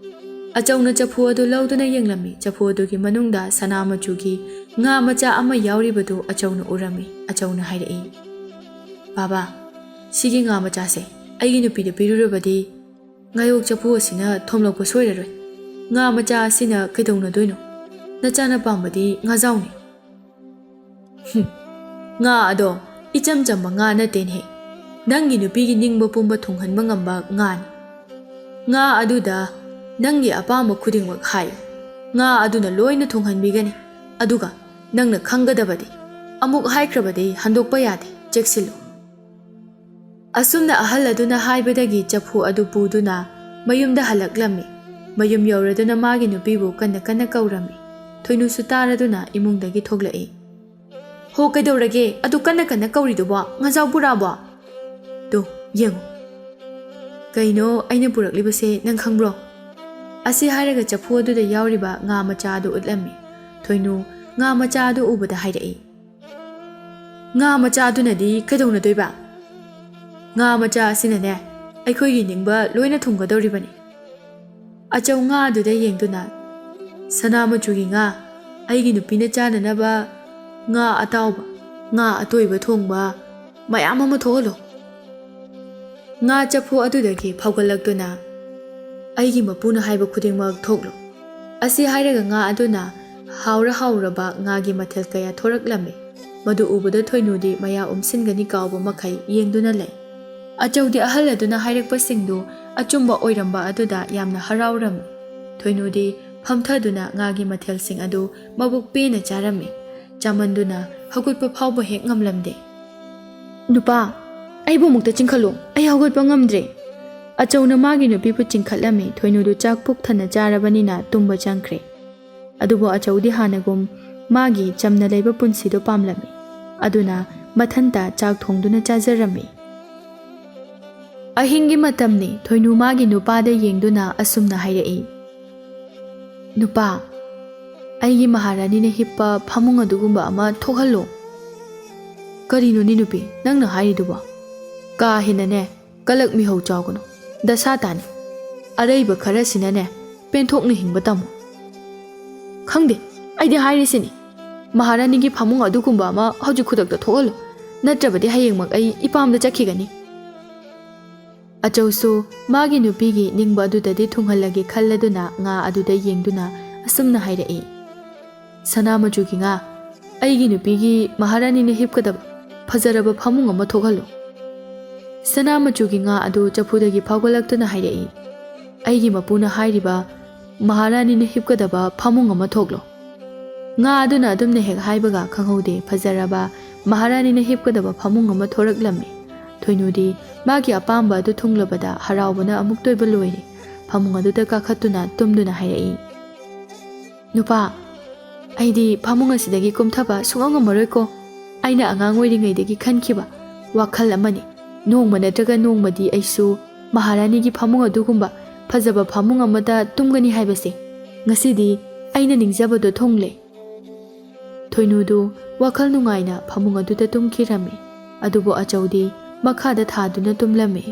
ꯑꯆꯧꯅ ꯆꯐꯨ ꯑꯗꯨ ꯂꯧꯗꯨꯅ ꯌꯦꯡꯂꯝꯃꯤ꯫ ꯆꯐꯨ ꯑꯗꯨꯒꯤ ꯃꯅꯨꯡꯗ ꯁꯅꯥ ꯃꯆꯨꯒꯤ ꯉꯥ ꯃꯆꯥ ꯑꯃ ꯌꯥꯎꯔꯤꯕꯗꯨ ꯑꯆꯧꯅ ꯎꯔꯝꯃꯤ꯫ ꯑꯆꯧꯅ ꯍꯥꯏꯔꯛꯏ, "ꯕꯥꯕꯥ, ꯁꯤꯒꯤ ꯉꯥ ꯃꯆꯥꯁꯦ ꯑꯩꯒꯤ ꯅꯨꯄꯤꯗ ꯄꯤꯔꯨꯔꯕꯗꯤ ꯉꯥꯌꯣꯛ ꯆꯐꯨ ꯑꯁꯤꯅ ꯊꯣꯝꯂꯛꯄ ꯁꯣꯏꯔꯔꯣꯏ꯫ ꯉꯥ ꯃꯆꯥ ꯑꯁꯤꯅ ꯀꯩꯗꯧꯅꯗꯣꯏꯅꯣ? ꯅꯆꯥꯅ ꯄꯥꯝꯕꯗꯤ ꯉꯥꯖꯥꯎꯅꯤ꯫" "ꯍꯨꯝ, ꯉꯥ ꯑꯗꯣ ꯏꯆꯝ ꯆꯝꯕ ꯉꯥ ꯅꯠꯇꯦꯅꯦꯍꯦ꯫ ꯅꯪꯒꯤ ꯅꯨꯄꯤꯒꯤ ꯅꯤꯡꯕ ꯄꯨꯝꯕ ꯊꯨꯡꯍꯟꯕ ꯉꯝꯕ ꯉꯥꯅꯤ꯫ ꯉꯥ ꯑꯗꯨꯗ ꯅꯪꯒꯤ ꯑꯄꯥꯝꯕ ꯈꯨꯗꯤꯡꯃꯛ ꯍꯥꯏꯌꯨ꯫ ꯉꯥ ꯑꯗꯨꯅ ꯂꯣꯏꯅ ꯊꯨꯡꯍꯟꯕꯤꯒꯅꯤ꯫ ꯑꯗꯨꯒ ꯅꯪꯅ ꯈꯪꯒꯗꯕꯗꯤ, ꯑꯃꯨꯛ ꯍꯥꯏꯈ꯭ꯔꯕꯗꯤ ꯍꯟꯗꯣꯛꯄ ꯌꯥꯗꯦ, ꯆꯦꯛꯁꯤꯜꯂꯨ꯫" ꯑꯁꯨꯝꯅ ꯑꯍꯜ ꯑꯗꯨꯅ ꯍꯥꯏꯕꯗꯒꯤ ꯆꯐꯨ ꯑꯗꯨ ꯄꯨꯗꯨꯅ ꯃꯌꯨꯝꯗ ꯍꯜꯂꯛꯂꯝꯃꯤ꯫ ꯃꯌꯨꯝ ꯌꯧꯔꯗꯨꯅ ꯃꯥꯒꯤ ꯅꯨꯄꯤꯕꯨ ꯀꯟꯅ ꯀꯟꯅ ꯀꯧꯔꯝꯃꯤ꯫ ꯊꯣꯏꯅꯨꯁꯨ ꯇꯥꯔꯗꯨꯅ ꯏꯃꯨꯡꯗꯒꯤ ꯊꯣꯛꯂꯛꯏ꯫ "ꯍꯣ, ꯀꯩꯗꯧꯔꯒꯦ? ꯑꯗꯨ ꯀꯟꯅ ꯀꯟꯅ ꯀꯧꯔꯤꯗꯨꯕꯣ? ꯉꯥꯖꯥꯎ ꯕꯣꯔꯥꯕꯣ? ꯇꯨ, ꯌꯦꯡꯉꯨ꯫ ꯀꯩꯅꯣ ꯑꯩꯅ ꯄꯨꯔꯛꯂꯤꯕꯁꯦ ꯅꯪ ꯈꯪꯕ꯭ꯔꯣ?" ꯑꯁꯤ ꯍꯥꯏꯔꯒ ꯆꯐꯨ ꯑꯗꯨꯗ ꯌꯥꯎꯔꯤꯕ ꯉꯥ ꯃꯆꯥ ꯑꯗꯨ ꯎꯠꯂꯝꯃꯤ꯫ ꯊꯣꯏꯅꯨ ꯉꯥ ꯃꯆꯥ ꯑꯗꯨ ꯎꯕꯗ ꯍꯥꯏꯔꯛꯏ, "ꯉꯥ ꯃꯆꯥ ꯑꯗꯨꯅꯗꯤ ꯀꯩꯗꯧꯅꯗꯣꯏꯕ? ꯉꯥ ꯃꯆꯥ ꯑꯁꯤꯅꯅꯦ ꯑꯩꯈꯣꯏꯒꯤ ꯅꯤꯡꯕ ꯂꯣꯏꯅ ꯊꯨꯡꯒꯗꯧꯔꯤꯕꯅꯤ꯫" ꯑꯆꯧ ꯉꯥ ꯑꯗꯨꯗ ꯌꯦꯡꯗꯨꯅ, "ꯁꯅꯥ ꯃꯆꯨꯒꯤ ꯉꯥ, ꯑꯩꯒꯤ ꯅꯨꯄꯤꯅ ꯆꯥꯅꯅꯕ ꯉꯥ ꯑꯇꯥꯎꯕ, ꯉꯥ ꯑꯇꯣꯏꯕ ꯊꯣꯡꯕ ꯃꯌꯥꯝ ꯑꯃ ꯊꯣꯛꯍꯜꯂꯣ꯫" ꯉꯥ ꯆꯐꯨ ꯑꯗꯨꯗꯒꯤ ꯐꯥꯎꯒꯠꯂꯛꯇꯨꯅ, "ꯑꯩꯒꯤ ꯃꯄꯨꯅ ꯍꯥꯏꯕ ꯈꯨꯗꯤꯡꯃꯛ ꯊꯣꯛꯂꯣ꯫" ꯑꯁꯤ ꯍꯥꯏꯔꯒ ꯉꯥ ꯑꯗꯨꯅ ꯍꯥꯎꯔ ꯍꯥꯎꯔꯕ ꯉꯥꯒꯤ ꯃꯊꯦꯜ ꯀꯌꯥ ꯊꯣꯔꯛꯂꯝꯃꯤ꯫ ꯃꯗꯨ ꯎꯕꯗ ꯊꯣꯏꯅꯨꯗꯤ ꯃꯌꯥ ꯎꯝꯁꯤꯟꯒꯅꯤ ꯀꯥꯎꯕ ꯃꯈꯩ ꯌꯦꯡꯗꯨꯅ ꯂꯩ꯫ ꯑꯆꯧꯗꯤ ꯑꯍꯜ ꯑꯗꯨꯅ ꯍꯥꯏꯔꯛꯄꯁꯤꯡꯗꯨ ꯑꯆꯨꯝꯕ ꯑꯣꯏꯔꯝꯕ ꯑꯗꯨꯗ ꯌꯥꯝꯅ ꯍꯔꯥꯎꯔꯝꯃꯤ꯫ ꯊꯣꯏꯅꯨꯗꯤ ꯐꯝꯊꯗꯨꯅ ꯉꯥꯒꯤ ꯃꯊꯦꯜꯁꯤꯡ ꯑꯗꯨ ꯃꯕꯨꯛ ꯄꯦꯟꯅ ꯆꯥꯔꯝꯃꯤ꯫ ꯆꯥꯃꯟꯗꯨꯅ ꯍꯧꯒꯠꯄ ꯐꯥꯎꯕ ꯍꯦꯛ ꯉꯝꯂꯝꯗꯦ꯫ "ꯅꯨꯄꯥ, ꯑꯩꯕꯨ ꯑꯃꯨꯛꯇ ꯆꯤꯡꯈꯠꯂꯨ, ꯑꯩ ꯍꯧꯒꯠꯄ ꯉꯝꯗ꯭ꯔꯦ꯫" ꯑꯆꯧꯅ ꯃꯥꯒꯤ ꯅꯨꯄꯤꯕꯨ ꯆꯤꯡꯈꯠꯂꯝꯃꯤ꯫ ꯊꯣꯏꯅꯨꯗꯨ ꯆꯥꯛ ꯄꯨꯛ ꯊꯟꯅ ꯆꯥꯔꯕꯅꯤꯅ ꯇꯨꯝꯕ ꯆꯪꯈ꯭ꯔꯦ꯫ ꯑꯗꯨꯕꯨ ꯑꯆꯧꯗꯤ ꯍꯥꯟꯅꯒꯨꯝ ꯃꯥꯒꯤ ꯆꯝꯅ ꯂꯩꯕ ꯄꯨꯟꯁꯤꯗꯨ ꯄꯥꯝꯂꯝꯃꯤ꯫ ꯑꯗꯨꯅ ꯃꯊꯟꯇ ꯆꯥꯛ ꯊꯣꯡꯗꯨꯅ ꯆꯥꯖꯔꯝꯃꯤ꯫ ꯑꯍꯤꯡꯒꯤ ꯃꯇꯝꯅꯤ꯫ ꯊꯣꯏꯅꯨ ꯃꯥꯒꯤ ꯅꯨꯄꯥꯗ ꯌꯦꯡꯗꯨꯅ ꯑꯁꯨꯝꯅ ꯍꯥꯏꯔꯛꯏ, "ꯅꯨꯄꯥ, ꯑꯩꯒꯤ ꯃꯍꯥꯔꯥꯅꯤꯅ ꯍꯤꯞꯄ ꯐꯃꯨꯡ ꯑꯗꯨꯒꯨꯝꯕ ꯑꯃ ꯊꯣꯛꯍꯜꯂꯨ꯫" "ꯀꯔꯤꯅꯣꯅꯦ ꯅꯨꯄꯤ, ꯅꯪꯅ ꯍꯥꯏꯔꯤꯗꯨꯕꯣ? ꯀꯥ ꯍꯦꯟꯅꯅꯦ ꯀꯂꯛ ꯃꯤꯍꯧ ꯆꯥꯎꯒꯅꯨ꯫ ꯗꯁꯥ ꯇꯥꯅꯤ꯫ ꯑꯔꯩꯕ ꯈꯔꯁꯤꯅꯅꯦ ꯄꯦꯟꯊꯣꯛꯅ ꯍꯤꯡꯕ ꯇꯝꯃꯨ꯫" "ꯈꯪꯗꯦ, ꯑꯩꯗꯤ ꯍꯥꯏꯔꯤꯁꯤꯅꯤ, ꯃꯍꯥꯔꯥꯅꯤꯒꯤ ꯐꯃꯨꯡ ꯑꯗꯨꯒꯨꯝꯕ ꯑꯃ ꯍꯧꯖꯤꯛ ꯈꯨꯗꯛꯇ ꯊꯣꯛꯍꯜꯂꯨ, ꯅꯠꯇ꯭ꯔꯕꯗꯤ ꯍꯌꯦꯡꯃꯛ ꯑꯩ ꯏꯄꯥꯝꯗ ꯆꯠꯈꯤꯒꯅꯤ꯫" ꯑꯆꯧꯁꯨ ꯃꯥꯒꯤ ꯅꯨꯄꯤꯒꯤ ꯅꯤꯡꯕ ꯑꯗꯨꯗꯗꯤ ꯊꯨꯡꯍꯜꯂꯒꯦ ꯈꯜꯂꯗꯨꯅ ꯉꯥ ꯑꯗꯨꯗ ꯌꯦꯡꯗꯨꯅ ꯑꯁꯨꯝꯅ ꯍꯥꯏꯔꯛꯏ, "ꯁꯅꯥ ꯃꯆꯨꯒꯤ ꯉꯥ, ꯑꯩꯒꯤ ꯅꯨꯄꯤꯒꯤ ꯃꯍꯥꯔꯥꯅꯤꯅ ꯍꯤꯞꯀꯗꯕ ꯐꯖꯔꯕ ꯐꯃꯨꯡ ꯑꯃ ꯊꯣꯛꯍꯜꯂꯨ꯫" ꯁꯅꯥ ꯃꯆꯨꯒꯤ ꯉꯥ ꯑꯗꯨ ꯆꯐꯨꯗꯒꯤ ꯐꯥꯎꯒꯠꯂꯛꯇꯨꯅ ꯍꯥꯏꯔꯛꯏ, "ꯑꯩꯒꯤ ꯃꯄꯨꯅ ꯍꯥꯏꯔꯤꯕ ꯃꯍꯥꯔꯥꯅꯤꯅ ꯍꯤꯞꯀꯗꯕ ꯐꯃꯨꯡ ꯑꯃ ꯊꯣꯛꯂꯣ꯫" ꯉꯥ ꯑꯗꯨꯅ ꯑꯗꯨꯝꯅ ꯍꯦꯛ ꯍꯥꯏꯕꯒ ꯈꯪꯍꯧꯗꯦ, ꯐꯖꯔꯕ ꯃꯍꯥꯔꯥꯅꯤꯅ ꯍꯤꯞꯀꯗꯕ ꯐꯃꯨꯡ ꯑꯃ ꯊꯣꯔꯛꯂꯝꯃꯤ꯫ ꯊꯣꯏꯅꯨꯗꯤ ꯃꯥꯒꯤ ꯑꯄꯥꯝꯕ ꯑꯗꯨ ꯊꯨꯡꯂꯕꯗ ꯍꯔꯥꯎꯕꯅ ꯑꯃꯨꯛꯇ ꯑꯣꯏꯕ ꯂꯣꯏꯔꯦ꯫ ꯐꯃꯨꯡ ꯑꯗꯨꯗ ꯀꯥꯈꯠꯇꯨꯅ ꯇꯨꯝꯗꯨꯅ ꯍꯥꯏꯔꯛꯏ, "ꯅꯨꯄꯥ, ꯑꯩꯗꯤ ꯐꯃꯨꯡ ꯑꯁꯤꯗꯒꯤ ꯀꯨꯝꯊꯕ ꯁꯨꯡꯉꯝ ꯉꯝꯃꯔꯣꯏꯀꯣ꯫ ꯑꯩꯅ ꯑꯉꯥꯡ ꯑꯣꯏꯔꯤꯉꯩꯗꯒꯤ ꯈꯟꯈꯤꯕ ꯋꯥꯈꯜ ꯑꯃꯅꯤ꯫ ꯅꯣꯡꯃ ꯅꯠꯇ꯭ꯔꯒ ꯅꯣꯡꯃꯗꯤ ꯑꯩꯁꯨ ꯃꯍꯥꯔꯥꯅꯤꯒꯤ ꯐꯃꯨꯡ ꯑꯗꯨꯒꯨꯝꯕ ꯐꯖꯕ ꯐꯃꯨꯡ ꯑꯃꯗ ꯇꯨꯝꯒꯅꯤ ꯍꯥꯏꯕꯁꯦ꯫ ꯉꯁꯤꯗꯤ ꯑꯩꯅ ꯅꯤꯡꯖꯕꯗꯣ ꯊꯨꯡꯂꯦ꯫ ꯊꯣꯏꯅꯨꯗꯨ ꯋꯥꯈꯜ ꯅꯨꯡꯉꯥꯏꯅ ꯐꯃꯨꯡ ꯑꯗꯨꯗ ꯇꯨꯝꯈꯤꯔꯝꯃꯤ꯫ ꯑꯗꯨꯕꯨ ꯑꯆꯧꯗꯤ ꯃꯈꯥꯗ ꯊꯥꯗꯨꯅ ꯇꯨꯝꯂꯝꯃꯤ꯫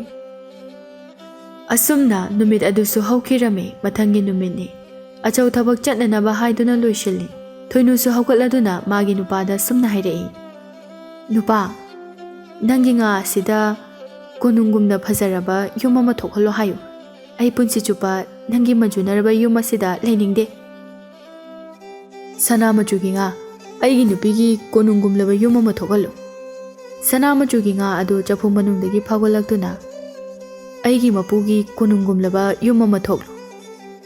ꯑꯁꯨꯝꯅ ꯅꯨꯃꯤꯠ ꯑꯗꯨꯁꯨ ꯍꯧꯈꯤꯔꯝꯃꯤ꯫ ꯃꯊꯪꯒꯤ ꯅꯨꯃꯤꯠꯅꯤ꯫ ꯑꯆꯧ ꯊꯕꯛ ꯆꯠꯅꯅꯕ ꯍꯥꯏꯗꯨꯅ ꯂꯣꯏꯁꯤꯜꯂꯤ꯫ ꯊꯣꯏꯅꯨꯁꯨ ꯍꯧꯒꯠꯂꯗꯨꯅ ꯃꯥꯒꯤ ꯅꯨꯄꯥꯗ ꯁꯨꯝꯅ ꯍꯥꯏꯔꯛꯏ, "ꯅꯨꯄꯥ, ꯅꯪꯒꯤ ꯉꯥ ꯑꯁꯤꯗ ꯀꯣꯅꯨꯡꯒꯨꯝꯅ ꯐꯖꯔꯕ ꯌꯨꯝ ꯑꯃ ꯊꯣꯛꯍꯜꯂꯣ ꯍꯥꯏꯌꯨ꯫ ꯑꯩ ꯄꯨꯟꯁꯤ ꯆꯨꯞꯄ ꯅꯪꯒꯤ ꯃꯟꯖꯨꯅꯔꯕ ꯌꯨꯝ ꯑꯁꯤꯗ ꯂꯩꯅꯤꯡꯗꯦ꯫ ꯁꯅꯥ ꯃꯆꯨꯒꯤ ꯉꯥ, ꯑꯩꯒꯤ ꯅꯨꯄꯤꯒꯤ ꯀꯣꯅꯨꯡꯒꯨꯝꯂꯕ ꯌꯨꯝ ꯑꯃ ꯊꯣꯛꯍꯜꯂꯨ꯫" ꯁꯅꯥ ꯃꯆꯨꯒꯤ ꯉꯥ ꯑꯗꯨ ꯆꯐꯨ ꯃꯅꯨꯡꯗꯒꯤ ꯐꯥꯎꯒꯠꯂꯛꯇꯨꯅ, "ꯑꯩꯒꯤ ꯃꯄꯨꯒꯤ ꯀꯣꯅꯨꯡꯒꯨꯝꯂꯕ ꯌꯨꯝ ꯑꯃ ꯊꯣꯛꯂꯨ꯫"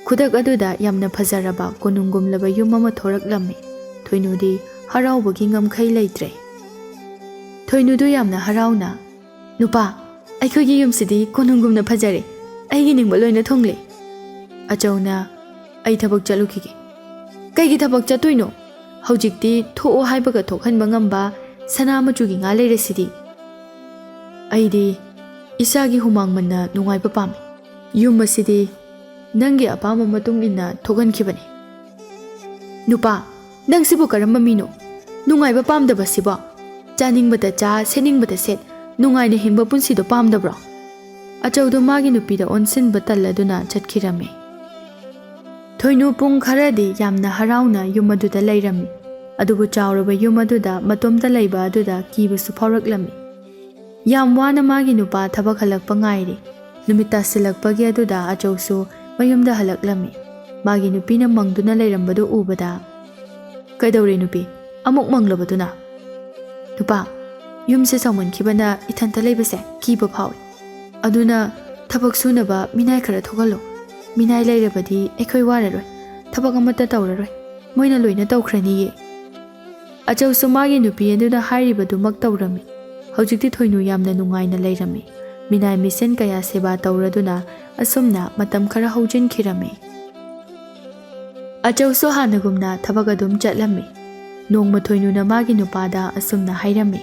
ꯈꯨꯗꯛ ꯑꯗꯨꯗ ꯌꯥꯝꯅ ꯐꯖꯔꯕ ꯀꯣꯅꯨꯡꯒꯨꯝꯂꯕ ꯌꯨꯝ ꯑꯃ ꯊꯣꯔꯛꯂꯝꯃꯤ꯫ ꯊꯣꯏꯅꯨꯗꯤ ꯍꯔꯥꯎꯕꯒꯤ ꯉꯝꯈꯩ ꯂꯩꯇ꯭ꯔꯦ꯫ ꯊꯣꯏꯅꯨꯗꯨ ꯌꯥꯝꯅ ꯍꯔꯥꯎꯅ, "ꯅꯨꯄꯥ, ꯑꯩꯈꯣꯏꯒꯤ ꯌꯨꯝꯁꯤꯗꯤ ꯀꯣꯅꯨꯡꯒꯨꯝꯅ ꯐꯖꯔꯦ꯫ ꯑꯩꯒꯤ ꯅꯤꯡꯕ ꯂꯣꯏꯅ ꯊꯨꯡꯂꯦ꯫" ꯑꯆꯧꯅ, "ꯑꯩ ꯊꯕꯛ ꯆꯠꯂꯨꯈꯤꯒꯦ꯫" "ꯀꯩꯒꯤ ꯊꯕꯛ ꯆꯠꯇꯣꯏꯅꯣ? ꯍꯧꯖꯤꯛꯇꯤ ꯊꯣꯛꯑꯣ ꯍꯥꯏꯕꯒ ꯊꯣꯛꯍꯟꯕ ꯉꯝꯕ ꯁꯅꯥ ꯃꯆꯨꯒꯤ ꯉꯥ ꯂꯩꯔꯁꯤꯗꯤ꯫" "ꯑꯩꯗꯤ ꯏꯁꯥꯒꯤ ꯍꯨꯃꯥꯡ ꯃꯟꯅ ꯅꯨꯡꯉꯥꯏꯕ ꯄꯥꯝꯃꯤ꯫ ꯌꯨꯝ ꯑꯁꯤꯗꯤ ꯅꯪꯒꯤ ꯑꯄꯥꯝꯕ ꯃꯇꯨꯡ ꯏꯟꯅ ꯊꯣꯛꯍꯟꯈꯤꯕꯅꯤ꯫" "ꯅꯨꯄꯥ, ꯅꯪꯁꯤꯕꯨ ꯀꯔꯝꯕ ꯃꯤꯅꯣ? ꯅꯨꯡꯉꯥꯏꯕ ꯄꯥꯝꯗꯕꯁꯤꯕꯣ? ꯆꯥꯅꯤꯡꯕꯗ ꯆꯥ, ꯁꯦꯠꯅꯤꯡꯕꯗ ꯁꯦꯠ, ꯅꯨꯡꯉꯥꯏꯅ ꯍꯤꯡꯕ ꯄꯨꯟꯁꯤꯗꯣ ꯄꯥꯝꯗꯕ꯭ꯔꯣ?" ꯑꯆꯧꯗꯣ ꯃꯥꯒꯤ ꯅꯨꯄꯤꯗ ꯑꯣꯟꯁꯤꯟꯕ ꯇꯜꯂꯗꯨꯅ ꯆꯠꯈꯤꯔꯝꯃꯤ꯫ ꯊꯣꯏꯅꯨ ꯄꯨꯡ ꯈꯔꯗꯤ ꯌꯥꯝꯅ ꯍꯔꯥꯎꯅ ꯌꯨꯝ ꯑꯗꯨꯗ ꯂꯩꯔꯝꯃꯤ꯫ ꯑꯗꯨꯕꯨ ꯆꯥꯎꯔꯕ ꯌꯨꯝ ꯑꯗꯨꯗ ꯃꯇꯣꯝꯇ ꯂꯩꯕ ꯑꯗꯨꯗ ꯀꯤꯕꯁꯨ ꯐꯥꯎꯔꯛꯂꯝꯃꯤ꯫ ꯌꯥꯝ ꯋꯥꯅ ꯃꯥꯒꯤ ꯅꯨꯄꯥ ꯊꯕꯛ ꯍꯜꯂꯛꯄ ꯉꯥꯏꯔꯤ꯫ ꯅꯨꯃꯤꯠ ꯇꯥꯁꯤꯜꯂꯛꯄꯒꯤ ꯑꯗꯨꯗ ꯑꯆꯧꯁꯨ ꯃꯌꯨꯝꯗ ꯍꯜꯂꯛꯂꯝꯃꯤ꯫ ꯃꯥꯒꯤ ꯅꯨꯄꯤꯅ ꯃꯪꯗꯨꯅ ꯂꯩꯔꯝꯕꯗꯨ ꯎꯕꯗ, "ꯀꯩꯗꯧꯔꯦ ꯅꯨꯄꯤ? ꯑꯃꯨꯛ ꯃꯪꯂꯕꯗꯨꯅ?" "ꯅꯨꯄꯥ, ꯌꯨꯝꯁꯦ ꯆꯥꯎꯃꯟꯈꯤꯕꯅ ꯏꯊꯟꯇ ꯂꯩꯕꯁꯦ ꯀꯤꯕ ꯐꯥꯎꯏ꯫ ꯑꯗꯨꯅ ꯊꯕꯛ ꯁꯨꯅꯕ ꯃꯤꯅꯥꯏ ꯈꯔ ꯊꯣꯛꯍꯜꯂꯣ꯫ ꯃꯤꯅꯥꯏ ꯂꯩꯔꯕꯗꯤ ꯑꯩꯈꯣꯏ ꯋꯥꯔꯔꯣꯏ꯫ ꯊꯕꯛ ꯑꯃꯠꯇ ꯇꯧꯔꯔꯣꯏ꯫ ꯃꯣꯏꯅ ꯂꯣꯏꯅ ꯇꯧꯈ꯭ꯔꯅꯤꯌꯦ꯫" ꯑꯆꯧꯁꯨ ꯃꯥꯒꯤ ꯅꯨꯄꯤ ꯑꯗꯨꯅ ꯍꯥꯏꯔꯤꯕꯗꯨꯃꯛ ꯇꯧꯔꯝꯃꯤ꯫ ꯍꯧꯖꯤꯛꯇꯤ ꯊꯣꯏꯅꯨ ꯌꯥꯝꯅ ꯅꯨꯡꯉꯥꯏꯅ ꯂꯩꯔꯝꯃꯤ꯫ ꯃꯤꯅꯥꯏ ꯃꯤꯁꯦꯟ ꯀꯌꯥ ꯁꯦꯕꯥ ꯇꯧꯔꯗꯨꯅ ꯑꯁꯨꯝꯅ ꯃꯇꯝ ꯈꯔ ꯍꯧꯖꯤꯟꯈꯤꯔꯝꯃꯤ꯫ ꯑꯆꯧꯁꯨ ꯍꯥꯟꯅꯒꯨꯝꯅ ꯊꯕꯛ ꯑꯗꯨꯝ ꯆꯠꯂꯝꯃꯤ꯫ ꯅꯣꯡꯃ ꯊꯣꯏꯅꯨꯅ ꯃꯥꯒꯤ ꯅꯨꯄꯥꯗ ꯑꯁꯨꯝꯅ ꯍꯥꯏꯔꯝꯃꯤ,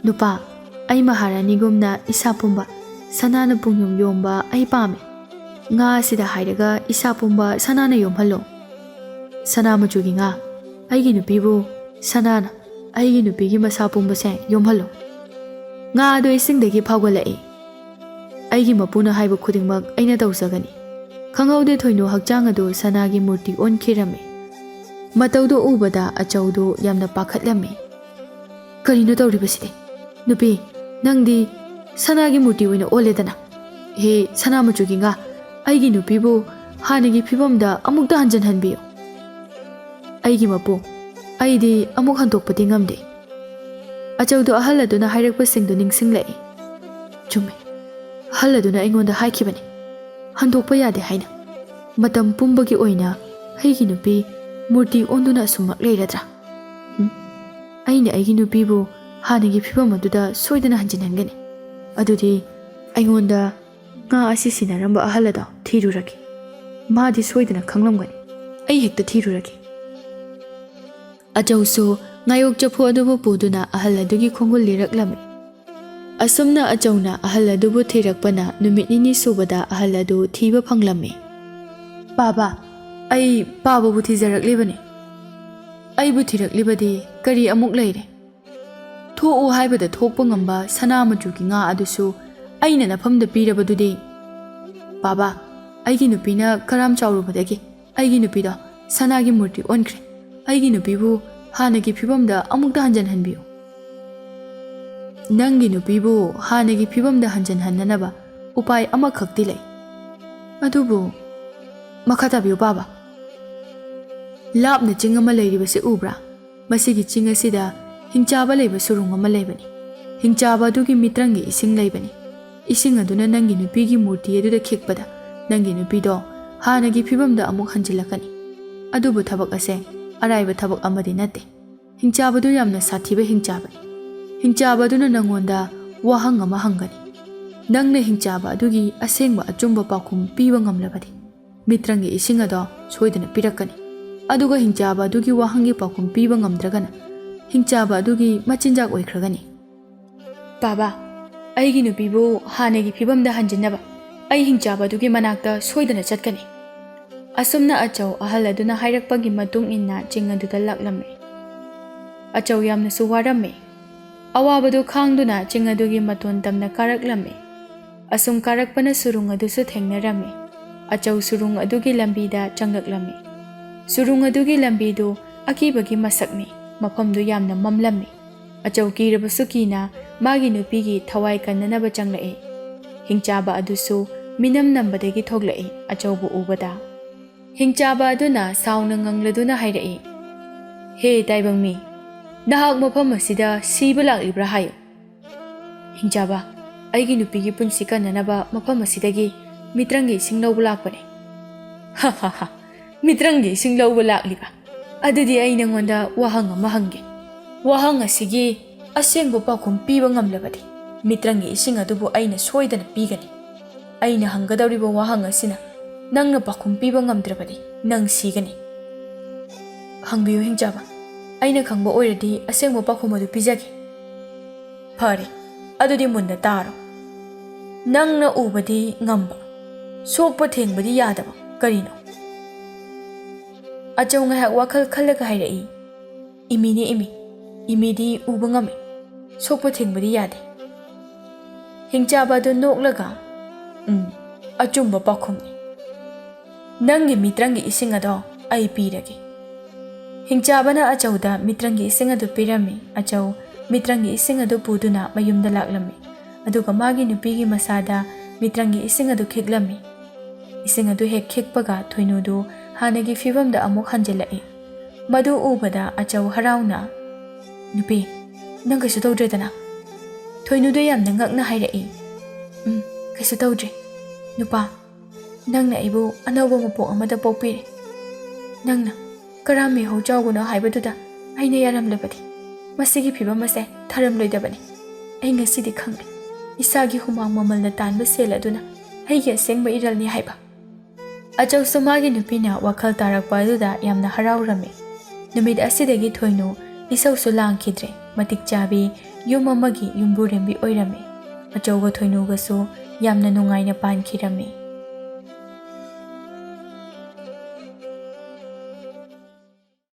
"ꯅꯨꯄꯥ, ꯑꯩ ꯃꯍꯥꯔꯥꯅꯤꯒꯨꯝꯅ ꯏꯁꯥ ꯄꯨꯝꯕ ꯁꯅꯥꯅ ꯄꯨꯡꯌꯣꯝ ꯌꯣꯝꯕ ꯑꯩ ꯄꯥꯝꯃꯤ꯫ ꯉꯥ ꯑꯁꯤꯗ ꯍꯥꯏꯔꯒ ꯏꯁꯥ ꯄꯨꯝꯕ ꯁꯅꯥꯅ ꯌꯣꯝꯍꯜꯂꯣ꯫ ꯁꯅꯥ ꯃꯆꯨꯒꯤ ꯉꯥ, ꯑꯩꯒꯤ ꯅꯨꯄꯤꯕꯨ ꯁꯅꯥꯅ ꯑꯩꯒꯤ ꯅꯨꯄꯤꯒꯤ ꯃꯁꯥ ꯄꯨꯝꯕꯁꯦ ꯌꯣꯝꯍꯜꯂꯣ꯫ ꯉꯥ ꯑꯗꯨ ꯏꯁꯤꯡꯗꯒꯤ ꯐꯥꯎꯒꯠꯂꯛꯏ꯫ ꯑꯩꯒꯤ ꯃꯄꯨꯅ ꯍꯥꯏꯕ ꯈꯨꯗꯤꯡꯃꯛ ꯑꯩꯅ ꯇꯧꯖꯒꯅꯤ꯫" ꯈꯪꯍꯧꯗꯦ ꯊꯣꯏꯅꯨ ꯍꯛꯆꯥꯡ ꯑꯗꯨ ꯁꯅꯥꯒꯤ ꯃꯨꯔꯇꯤ ꯑꯣꯟꯈꯤꯔꯝꯃꯤ꯫ ꯃꯇꯧꯗꯨ ꯎꯕꯗ ꯑꯆꯧꯗꯨ ꯌꯥꯝꯅ ꯄꯥꯈꯠꯂꯝꯃꯤ꯫ "ꯀꯔꯤꯅꯣ ꯇꯧꯔꯤꯕꯁꯤꯗꯤ? ꯅꯨꯄꯤ, ꯅꯪꯗꯤ ꯁꯅꯥꯒꯤ ꯃꯨꯔꯇꯤ ꯑꯣꯏꯅ ꯑꯣꯜꯂꯦꯗꯅ꯫ ꯍꯦ ꯁꯅꯥ ꯃꯆꯨꯒꯤ ꯉꯥ, ꯑꯩꯒꯤ ꯅꯨꯄꯤꯕꯨ ꯍꯥꯟꯅꯒꯤ ꯐꯤꯕꯝꯗ ꯑꯃꯨꯛꯇ ꯍꯟꯖꯤꯟꯍꯟꯕꯤꯌꯨ꯫ ꯑꯩꯒꯤ ꯃꯄꯨ, ꯑꯩꯗꯤ ꯑꯃꯨꯛ ꯍꯟꯗꯣꯛꯄꯗꯤ ꯉꯝꯗꯦ꯫" ꯑꯆꯧꯗꯨ ꯑꯍꯜ ꯑꯗꯨꯅ ꯍꯥꯏꯔꯛꯄꯁꯤꯡꯗꯨ ꯅꯤꯡꯁꯤꯡꯂꯛꯏ꯫ "ꯆꯨꯝꯃꯦ, ꯑꯍꯜ ꯑꯗꯨꯅ ꯑꯩꯉꯣꯟꯗ ꯍꯥꯏꯈꯤꯕꯅꯤ, ꯍꯟꯗꯣꯛꯄ ꯌꯥꯗꯦ ꯍꯥꯏꯅ꯫ ꯃꯇꯝ ꯄꯨꯝꯕꯒꯤ ꯑꯣꯏꯅ ꯑꯩꯒꯤ ꯅꯨꯄꯤ ꯃꯨꯔꯇꯤ ꯑꯣꯟꯗꯨꯅ ꯑꯁꯨꯝꯃꯛ ꯂꯩꯔꯗ꯭ꯔꯥ? ꯎꯝ, ꯑꯩꯅ ꯑꯩꯒꯤ ꯅꯨꯄꯤꯕꯨ ꯍꯥꯟꯅꯒꯤ ꯐꯤꯕꯝ ꯑꯗꯨꯗ ꯁꯣꯏꯗꯅ ꯍꯟꯖꯤꯟꯍꯟꯒꯅꯤ꯫ ꯑꯗꯨꯗꯤ ꯑꯩꯉꯣꯟꯗ ꯉꯥ ꯑꯁꯤ ꯁꯤꯟꯅꯔꯝꯕ ꯑꯍꯜ ꯑꯗꯣ ꯊꯤꯔꯨꯔꯒꯦ꯫ ꯃꯥꯗꯤ ꯁꯣꯏꯗꯅ ꯈꯪꯂꯝꯒꯅꯤ꯫ ꯑꯩ ꯍꯦꯛꯇ ꯊꯤꯔꯨꯔꯒꯦ꯫" ꯑꯆꯧꯁꯨ ꯉꯥꯌꯣꯛ ꯆꯐꯨ ꯑꯗꯨꯕꯨ ꯄꯨꯗꯨꯅ ꯑꯍꯜ ꯑꯗꯨꯒꯤ ꯈꯣꯡꯒꯨꯜ ꯂꯤꯔꯛꯂꯝꯃꯤ꯫ ꯑꯁꯨꯝꯅ ꯑꯆꯧꯅ ꯑꯍꯜ ꯑꯗꯨꯕꯨ ꯊꯤꯔꯛꯄꯅ ꯅꯨꯃꯤꯠ ꯅꯤꯅꯤ ꯁꯨꯕꯗ ꯑꯍꯜ ꯑꯗꯨ ꯊꯤꯕ ꯐꯪꯂꯝꯃꯤ꯫ "ꯄꯥꯕ, ꯑꯩ ꯄꯥꯕꯕꯨ ꯊꯤꯖꯔꯛꯂꯤꯕꯅꯤ꯫ ꯑꯩꯕꯨ ꯊꯤꯔꯛꯂꯤꯕꯗꯤ ꯀꯔꯤ ꯑꯃꯨꯛ ꯂꯩꯔꯦ? ꯊꯣꯛꯎ ꯍꯥꯏꯕꯗ ꯊꯣꯛꯄ ꯉꯝꯕ ꯁꯅꯥ ꯃꯆꯨꯒꯤ ꯉꯥ ꯑꯗꯨꯁꯨ ꯑꯩꯅ ꯅꯐꯝꯗ ꯄꯤꯔꯕꯗꯨꯗꯤ꯫ ꯄꯥꯕ, ꯑꯩꯒꯤ ꯅꯨꯄꯤꯅ ꯀꯔꯥꯝ ꯆꯥꯎꯔꯨꯕꯗꯒꯤ ꯑꯩꯒꯤ ꯅꯨꯄꯤꯗꯣ ꯁꯅꯥꯒꯤ ꯃꯨꯔꯇꯤ ꯑꯣꯟꯈ꯭ꯔꯦ꯫ ꯑꯩꯒꯤ ꯅꯨꯄꯤꯕꯨ ꯍꯥꯟꯅꯒꯤ ꯐꯤꯕꯝꯗ ꯑꯃꯨꯛꯇ ꯍꯟꯖꯤꯟꯍꯟꯕꯤꯌꯨ꯫" "ꯅꯪꯒꯤ ꯅꯨꯄꯤꯕꯨ ꯍꯥꯟꯅꯒꯤ ꯐꯤꯕꯝꯗ ꯍꯟꯖꯤꯟꯍꯟꯅꯅꯕ ꯎꯄꯥꯏ ꯑꯃꯈꯛꯇꯤ ꯂꯩ꯫ ꯑꯗꯨꯕꯨ ꯃꯈꯥ ꯇꯥꯕꯤꯌꯨ, ꯄꯥꯕ꯫ ꯂꯥꯞꯅ ꯆꯤꯡ ꯑꯃ ꯂꯩꯔꯤꯕꯁꯤ ꯎꯕ꯭ꯔꯥ? ꯃꯁꯤꯒꯤ ꯆꯤꯡ ꯑꯁꯤꯗ ꯍꯤꯡꯆꯥꯕ ꯂꯩꯕ ꯁꯨꯔꯨꯡ ꯑꯃ ꯂꯩꯕꯅꯤ꯫ ꯍꯤꯡꯆꯥꯕ ꯑꯗꯨꯒꯤ ꯃꯤꯇ꯭ꯔꯪꯒꯤ ꯏꯁꯤꯡ ꯂꯩꯕꯅꯤ꯫ ꯏꯁꯤꯡ ꯑꯗꯨꯅ ꯅꯪꯒꯤ ꯅꯨꯄꯤꯒꯤ ꯃꯨꯔꯇꯤ ꯑꯗꯨꯗ ꯈꯤꯛꯄꯗ ꯅꯪꯒꯤ ꯅꯨꯄꯤꯗꯣ ꯍꯥꯟꯅꯒꯤ ꯐꯤꯕꯝꯗ ꯑꯃꯨꯛ ꯍꯟꯖꯤꯜꯂꯛꯀꯅꯤ꯫ ꯑꯗꯨꯕꯨ ꯊꯕꯛ ꯑꯁꯦ ꯑꯔꯥꯏꯕ ꯊꯕꯛ ꯑꯃꯗꯤ ꯅꯠꯇꯦ꯫ ꯍꯤꯡꯆꯥꯕꯗꯨ ꯌꯥꯝꯅ ꯁꯥꯊꯤꯕ ꯍꯤꯡꯆꯥꯕꯅꯤ꯫ ꯍꯤꯡꯆꯥꯕꯗꯨꯅ ꯅꯪꯉꯣꯟꯗ ꯋꯥꯍꯪ ꯑꯃ ꯍꯪꯒꯅꯤ꯫ ꯅꯪꯅ ꯍꯤꯡꯆꯥꯕ ꯑꯗꯨꯒꯤ ꯑꯁꯦꯡꯕ ꯑꯆꯨꯝꯕ ꯄꯥꯎꯈꯨꯝ ꯄꯤꯕ ꯉꯝꯂꯕꯗꯤ ꯃꯤꯇ꯭ꯔꯪꯒꯤ ꯏꯁꯤꯡ ꯑꯗꯣ ꯁꯣꯏꯗꯅ ꯄꯤꯔꯛꯀꯅꯤ꯫ ꯑꯗꯨꯒ ꯍꯤꯡꯆꯥꯕ ꯑꯗꯨꯒꯤ ꯋꯥꯍꯪꯒꯤ ꯄꯥꯎꯈꯨꯝ ꯄꯤꯕ ꯉꯝꯗ꯭ꯔꯒꯅ ꯍꯤꯡꯆꯥꯕ ꯑꯗꯨꯒꯤ ꯃꯆꯤꯟꯖꯥꯛ ꯑꯣꯏꯈ꯭ꯔꯒꯅꯤ꯫ "ꯕꯥꯕꯥ, ꯑꯩꯒꯤ ꯅꯨꯄꯤꯕꯨ ꯍꯥꯟꯅꯒꯤ ꯐꯤꯕꯝꯗ ꯍꯟꯖꯤꯟꯅꯕ ꯑꯩ ꯍꯤꯡꯆꯥꯕ ꯑꯗꯨꯒꯤ ꯃꯅꯥꯛꯇ ꯁꯣꯏꯗꯅ ꯆꯠꯀꯅꯤ"꯫ ꯑꯁꯨꯝꯅ ꯑꯆꯧ ꯑꯍꯜ ꯑꯗꯨꯅ ꯍꯥꯏꯔꯛꯄꯒꯤ ꯃꯇꯨꯡ ꯏꯟꯅ ꯆꯤꯡ ꯑꯗꯨꯗ ꯂꯥꯛꯂꯝꯃꯤ꯫ ꯑꯆꯧ ꯌꯥꯝꯅꯁꯨ ꯋꯥꯔꯝꯃꯤ꯫ ꯑꯋꯥꯕꯗꯨ ꯈꯥꯡꯗꯨꯅ ꯆꯤꯡ ꯑꯗꯨꯒꯤ ꯃꯇꯣꯟ ꯇꯝꯅ ꯀꯥꯔꯛꯂꯝꯃꯤ꯫ ꯑꯁꯨꯝ ꯀꯥꯔꯛꯄꯅ ꯁꯨꯔꯨꯡ ꯑꯗꯨꯁꯨ ꯊꯦꯡꯅꯔꯝꯃꯤ꯫ ꯑꯆꯧ ꯁꯨꯔꯨꯡ ꯑꯗꯨꯒꯤ ꯂꯝꯕꯤꯗ ꯆꯪꯂꯛꯂꯝꯃꯤ꯫ ꯁꯨꯔꯨꯡ ꯑꯗꯨꯒꯤ ꯂꯝꯕꯤꯗꯨ ꯑꯀꯤꯕꯒꯤ ꯃꯁꯛꯅꯤ꯫ ꯃꯐꯝꯗꯨ ꯌꯥꯝꯅ ꯃꯝꯂꯝꯃꯤ꯫ ꯑꯆꯧ ꯀꯤꯔꯕꯁꯨ ꯀꯤꯅ ꯃꯥꯒꯤ ꯅꯨꯄꯤꯒꯤ ꯊꯋꯥꯏ ꯀꯟꯅꯅꯕ ꯆꯪꯂꯛꯏ꯫ ꯍꯤꯡꯆꯥꯕ ꯑꯗꯨꯁꯨ ꯃꯤꯅꯝ ꯅꯝꯕꯗꯒꯤ ꯊꯣꯛꯂꯛꯏ꯫ ꯑꯆꯧꯕꯨ ꯎꯕꯗ ꯍꯤꯡꯆꯥꯕ ꯑꯗꯨꯅ ꯁꯥꯎꯅ ꯉꯪꯂꯗꯨꯅ ꯍꯥꯏꯔꯛꯏ, "ꯍꯦ ꯇꯥꯏꯕꯪ ꯃꯤ, ꯅꯍꯥꯛ ꯃꯐꯝ ꯑꯁꯤꯗ ꯁꯤꯕ ꯂꯥꯛꯂꯤꯕ꯭ꯔꯥ ꯍꯥꯏꯌꯨ"꯫ ꯍꯤꯡꯆꯥꯕ, "ꯑꯩꯒꯤ ꯅꯨꯄꯤꯒꯤ ꯄꯨꯟꯁꯤ ꯀꯟꯅꯅꯕ ꯃꯐꯝ ꯑꯁꯤꯗꯒꯤ ꯃꯤꯇ꯭ꯔꯪꯒꯤ ꯏꯁꯤꯡ ꯂꯧꯕ ꯂꯥꯛꯄꯅꯦ"꯫ "ꯍ ꯍ ꯍ, ꯃꯤꯇ꯭ꯔꯪꯒꯤ ꯏꯁꯤꯡ ꯂꯧꯕ ꯂꯥꯛꯂꯤꯕ? ꯑꯗꯨꯗꯤ ꯑꯩ ꯅꯉꯣꯟꯗ ꯋꯥꯍꯪ ꯑꯃ ꯍꯪꯒꯦ꯫ ꯋꯥꯍꯪ ꯑꯁꯤꯒꯤ ꯑꯁꯦꯡꯕ ꯄꯥꯎꯈꯨꯝ ꯄꯤꯕ ꯉꯝꯂꯕꯗꯤ ꯃꯤꯇ꯭ꯔꯪꯒꯤ ꯏꯁꯤꯡ ꯑꯗꯨꯕꯨ ꯑꯩꯅ ꯁꯣꯏꯗꯅ ꯄꯤꯒꯅꯤ꯫ ꯑꯩꯅ ꯍꯪꯒꯗꯧꯔꯤꯕ ꯋꯥꯍꯪ ꯑꯁꯤꯅ ꯅꯪꯅ ꯄꯥꯎꯈꯨꯝ ꯄꯤꯕ ꯉꯝꯗ꯭ꯔꯕꯗꯤ ꯅꯪ ꯁꯤꯒꯅꯤ"꯫ "ꯍꯪꯕꯤꯌꯨ ꯍꯤꯡꯆꯥꯕ, ꯑꯩꯅ ꯈꯪꯕ ꯑꯣꯏꯔꯗꯤ ꯑꯁꯦꯡꯕ ꯄꯥꯎꯈꯨꯝ ꯑꯗꯨ ꯄꯤꯖꯒꯦ"꯫ "ꯐꯔꯦ, ꯑꯗꯨꯗꯤ ꯃꯨꯟꯅ ꯇꯥꯔꯣ꯫ ꯅꯪꯅ ꯎꯕꯗꯤ ꯉꯝꯕ, ꯁꯣꯛꯄ ꯊꯦꯡꯕꯗꯤ ꯌꯥꯗꯕ ꯀꯔꯤꯅꯣ?" ꯑꯆꯧ ꯉꯥꯏꯍꯥꯛ ꯋꯥꯈꯜ ꯈꯜꯂꯒ ꯍꯥꯏꯔꯛꯏ, "ꯏꯃꯤꯅꯦ ꯏꯃꯤ, ꯏꯃꯤꯗꯤ ꯎꯕ ꯉꯝꯃꯤ, ꯁꯣꯛꯄ ꯊꯦꯡꯕꯗꯤ ꯌꯥꯗꯦ"꯫ ꯍꯤꯡꯆꯥꯕ ꯑꯗꯨ ꯅꯣꯛꯂꯒ, "ꯎꯝ, ꯑꯆꯨꯝꯕ ꯄꯥꯎꯈꯨꯝꯅꯤ꯫ ꯅꯪꯒꯤ ꯃꯤꯇ꯭ꯔꯪꯒꯤ ꯏꯁꯤꯡ ꯑꯗꯣ ꯑꯩ ꯄꯤꯔꯒꯦ"꯫ ꯍꯤꯡꯆꯥꯕꯅ ꯑꯆꯧꯗ ꯃꯤꯇ꯭ꯔꯪꯒꯤ ꯏꯁꯤꯡ ꯑꯗꯨ ꯄꯤꯔꯝꯃꯤ꯫ ꯑꯆꯧ ꯃꯤꯇ꯭ꯔꯪꯒꯤ ꯏꯁꯤꯡ ꯑꯗꯨ ꯄꯨꯗꯨꯅ ꯃꯌꯨꯝꯗ ꯂꯥꯛꯂꯝꯃꯤ꯫ ꯑꯗꯨꯒ ꯃꯥꯒꯤ ꯅꯨꯄꯤꯒꯤ ꯃꯁꯥꯗ ꯃꯤꯇ꯭ꯔꯪꯒꯤ ꯏꯁꯤꯡ ꯑꯗꯨ ꯈꯤꯛꯂꯝꯃꯤ꯫ ꯏꯁꯤꯡ ꯑꯗꯨ ꯍꯦꯛ ꯈꯤꯛꯄꯒ ꯊꯣꯏꯅꯨꯗꯨ ꯍꯥꯟꯅꯒꯤ ꯐꯤꯕꯝꯗ ꯑꯃꯨꯛ ꯍꯟꯖꯤꯜꯂꯛꯏ꯫ ꯃꯗꯨ ꯎꯕꯗ ꯑꯆꯧ ꯍꯔꯥꯎꯅ, "ꯅꯨꯄꯤ, ꯅꯪ ꯀꯩꯁꯨ ꯇꯧꯗ꯭ꯔꯦꯗꯅ?" ꯊꯣꯏꯅꯨꯗ ꯌꯥꯝꯅ ꯉꯛꯅ ꯍꯥꯏꯔꯛꯏ, "ꯎꯝ, ꯀꯩꯁꯨ ꯇꯧꯗ꯭ꯔꯦ꯫ ꯅꯨꯄꯥ, ꯅꯪꯅ ꯑꯩꯕꯨ ꯑꯅꯧꯕ ꯃꯄꯣꯛ ꯑꯃꯗ ꯄꯣꯛꯄꯤꯔꯦ꯫ ꯅꯪꯅ ꯀꯔꯝ ꯃꯤꯍꯧ ꯆꯥꯎꯒꯅꯣ ꯍꯥꯏꯕꯗꯨꯗ ꯑꯩꯅ ꯌꯥꯔꯝꯂꯕꯗꯤ ꯃꯁꯤꯒꯤ ꯐꯤꯕꯝ ꯑꯁꯦ ꯊꯥꯔꯝꯂꯣꯏꯗꯕꯅꯤ꯫ ꯑꯩ ꯉꯁꯤꯗꯤ ꯈꯪꯂꯦ, ꯏꯁꯥꯒꯤ ꯍꯨꯃꯥꯡ ꯃꯃꯜꯅ ꯇꯥꯟꯕ ꯁꯦꯜ ꯑꯗꯨꯅ ꯑꯩꯒꯤ ꯑꯁꯦꯡꯕ ꯏꯔꯜꯅꯤ ꯍꯥꯏꯕ"꯫ ꯑꯆꯧꯁꯨ ꯃꯥꯒꯤ ꯅꯨꯄꯤꯅ ꯋꯥꯈꯜ ꯇꯥꯔꯛꯄ ꯑꯗꯨꯗ ꯌꯥꯝꯅ ꯍꯔꯥꯎꯔꯝꯃꯤ꯫ ꯅꯨꯃꯤꯠ ꯑꯁꯤꯗꯒꯤ ꯊꯣꯏꯅꯨ ꯏꯁꯧꯁꯨ ꯂꯥꯡꯈꯤꯗ꯭ꯔꯦ, ꯃꯇꯤꯛ ꯆꯥꯕꯤ ꯌꯨꯝ ꯑꯃꯒꯤ ꯌꯨꯝꯕꯨꯔꯦꯝꯕꯤ ꯑꯣꯏꯔꯝꯃꯤ꯫ ꯑꯆꯧꯒ ꯊꯣꯏꯅꯨꯒꯁꯨ ꯌꯥꯝꯅ ꯅꯨꯡꯉꯥꯏꯅ ꯄꯥꯟꯈꯤꯔꯝꯃꯤ꯫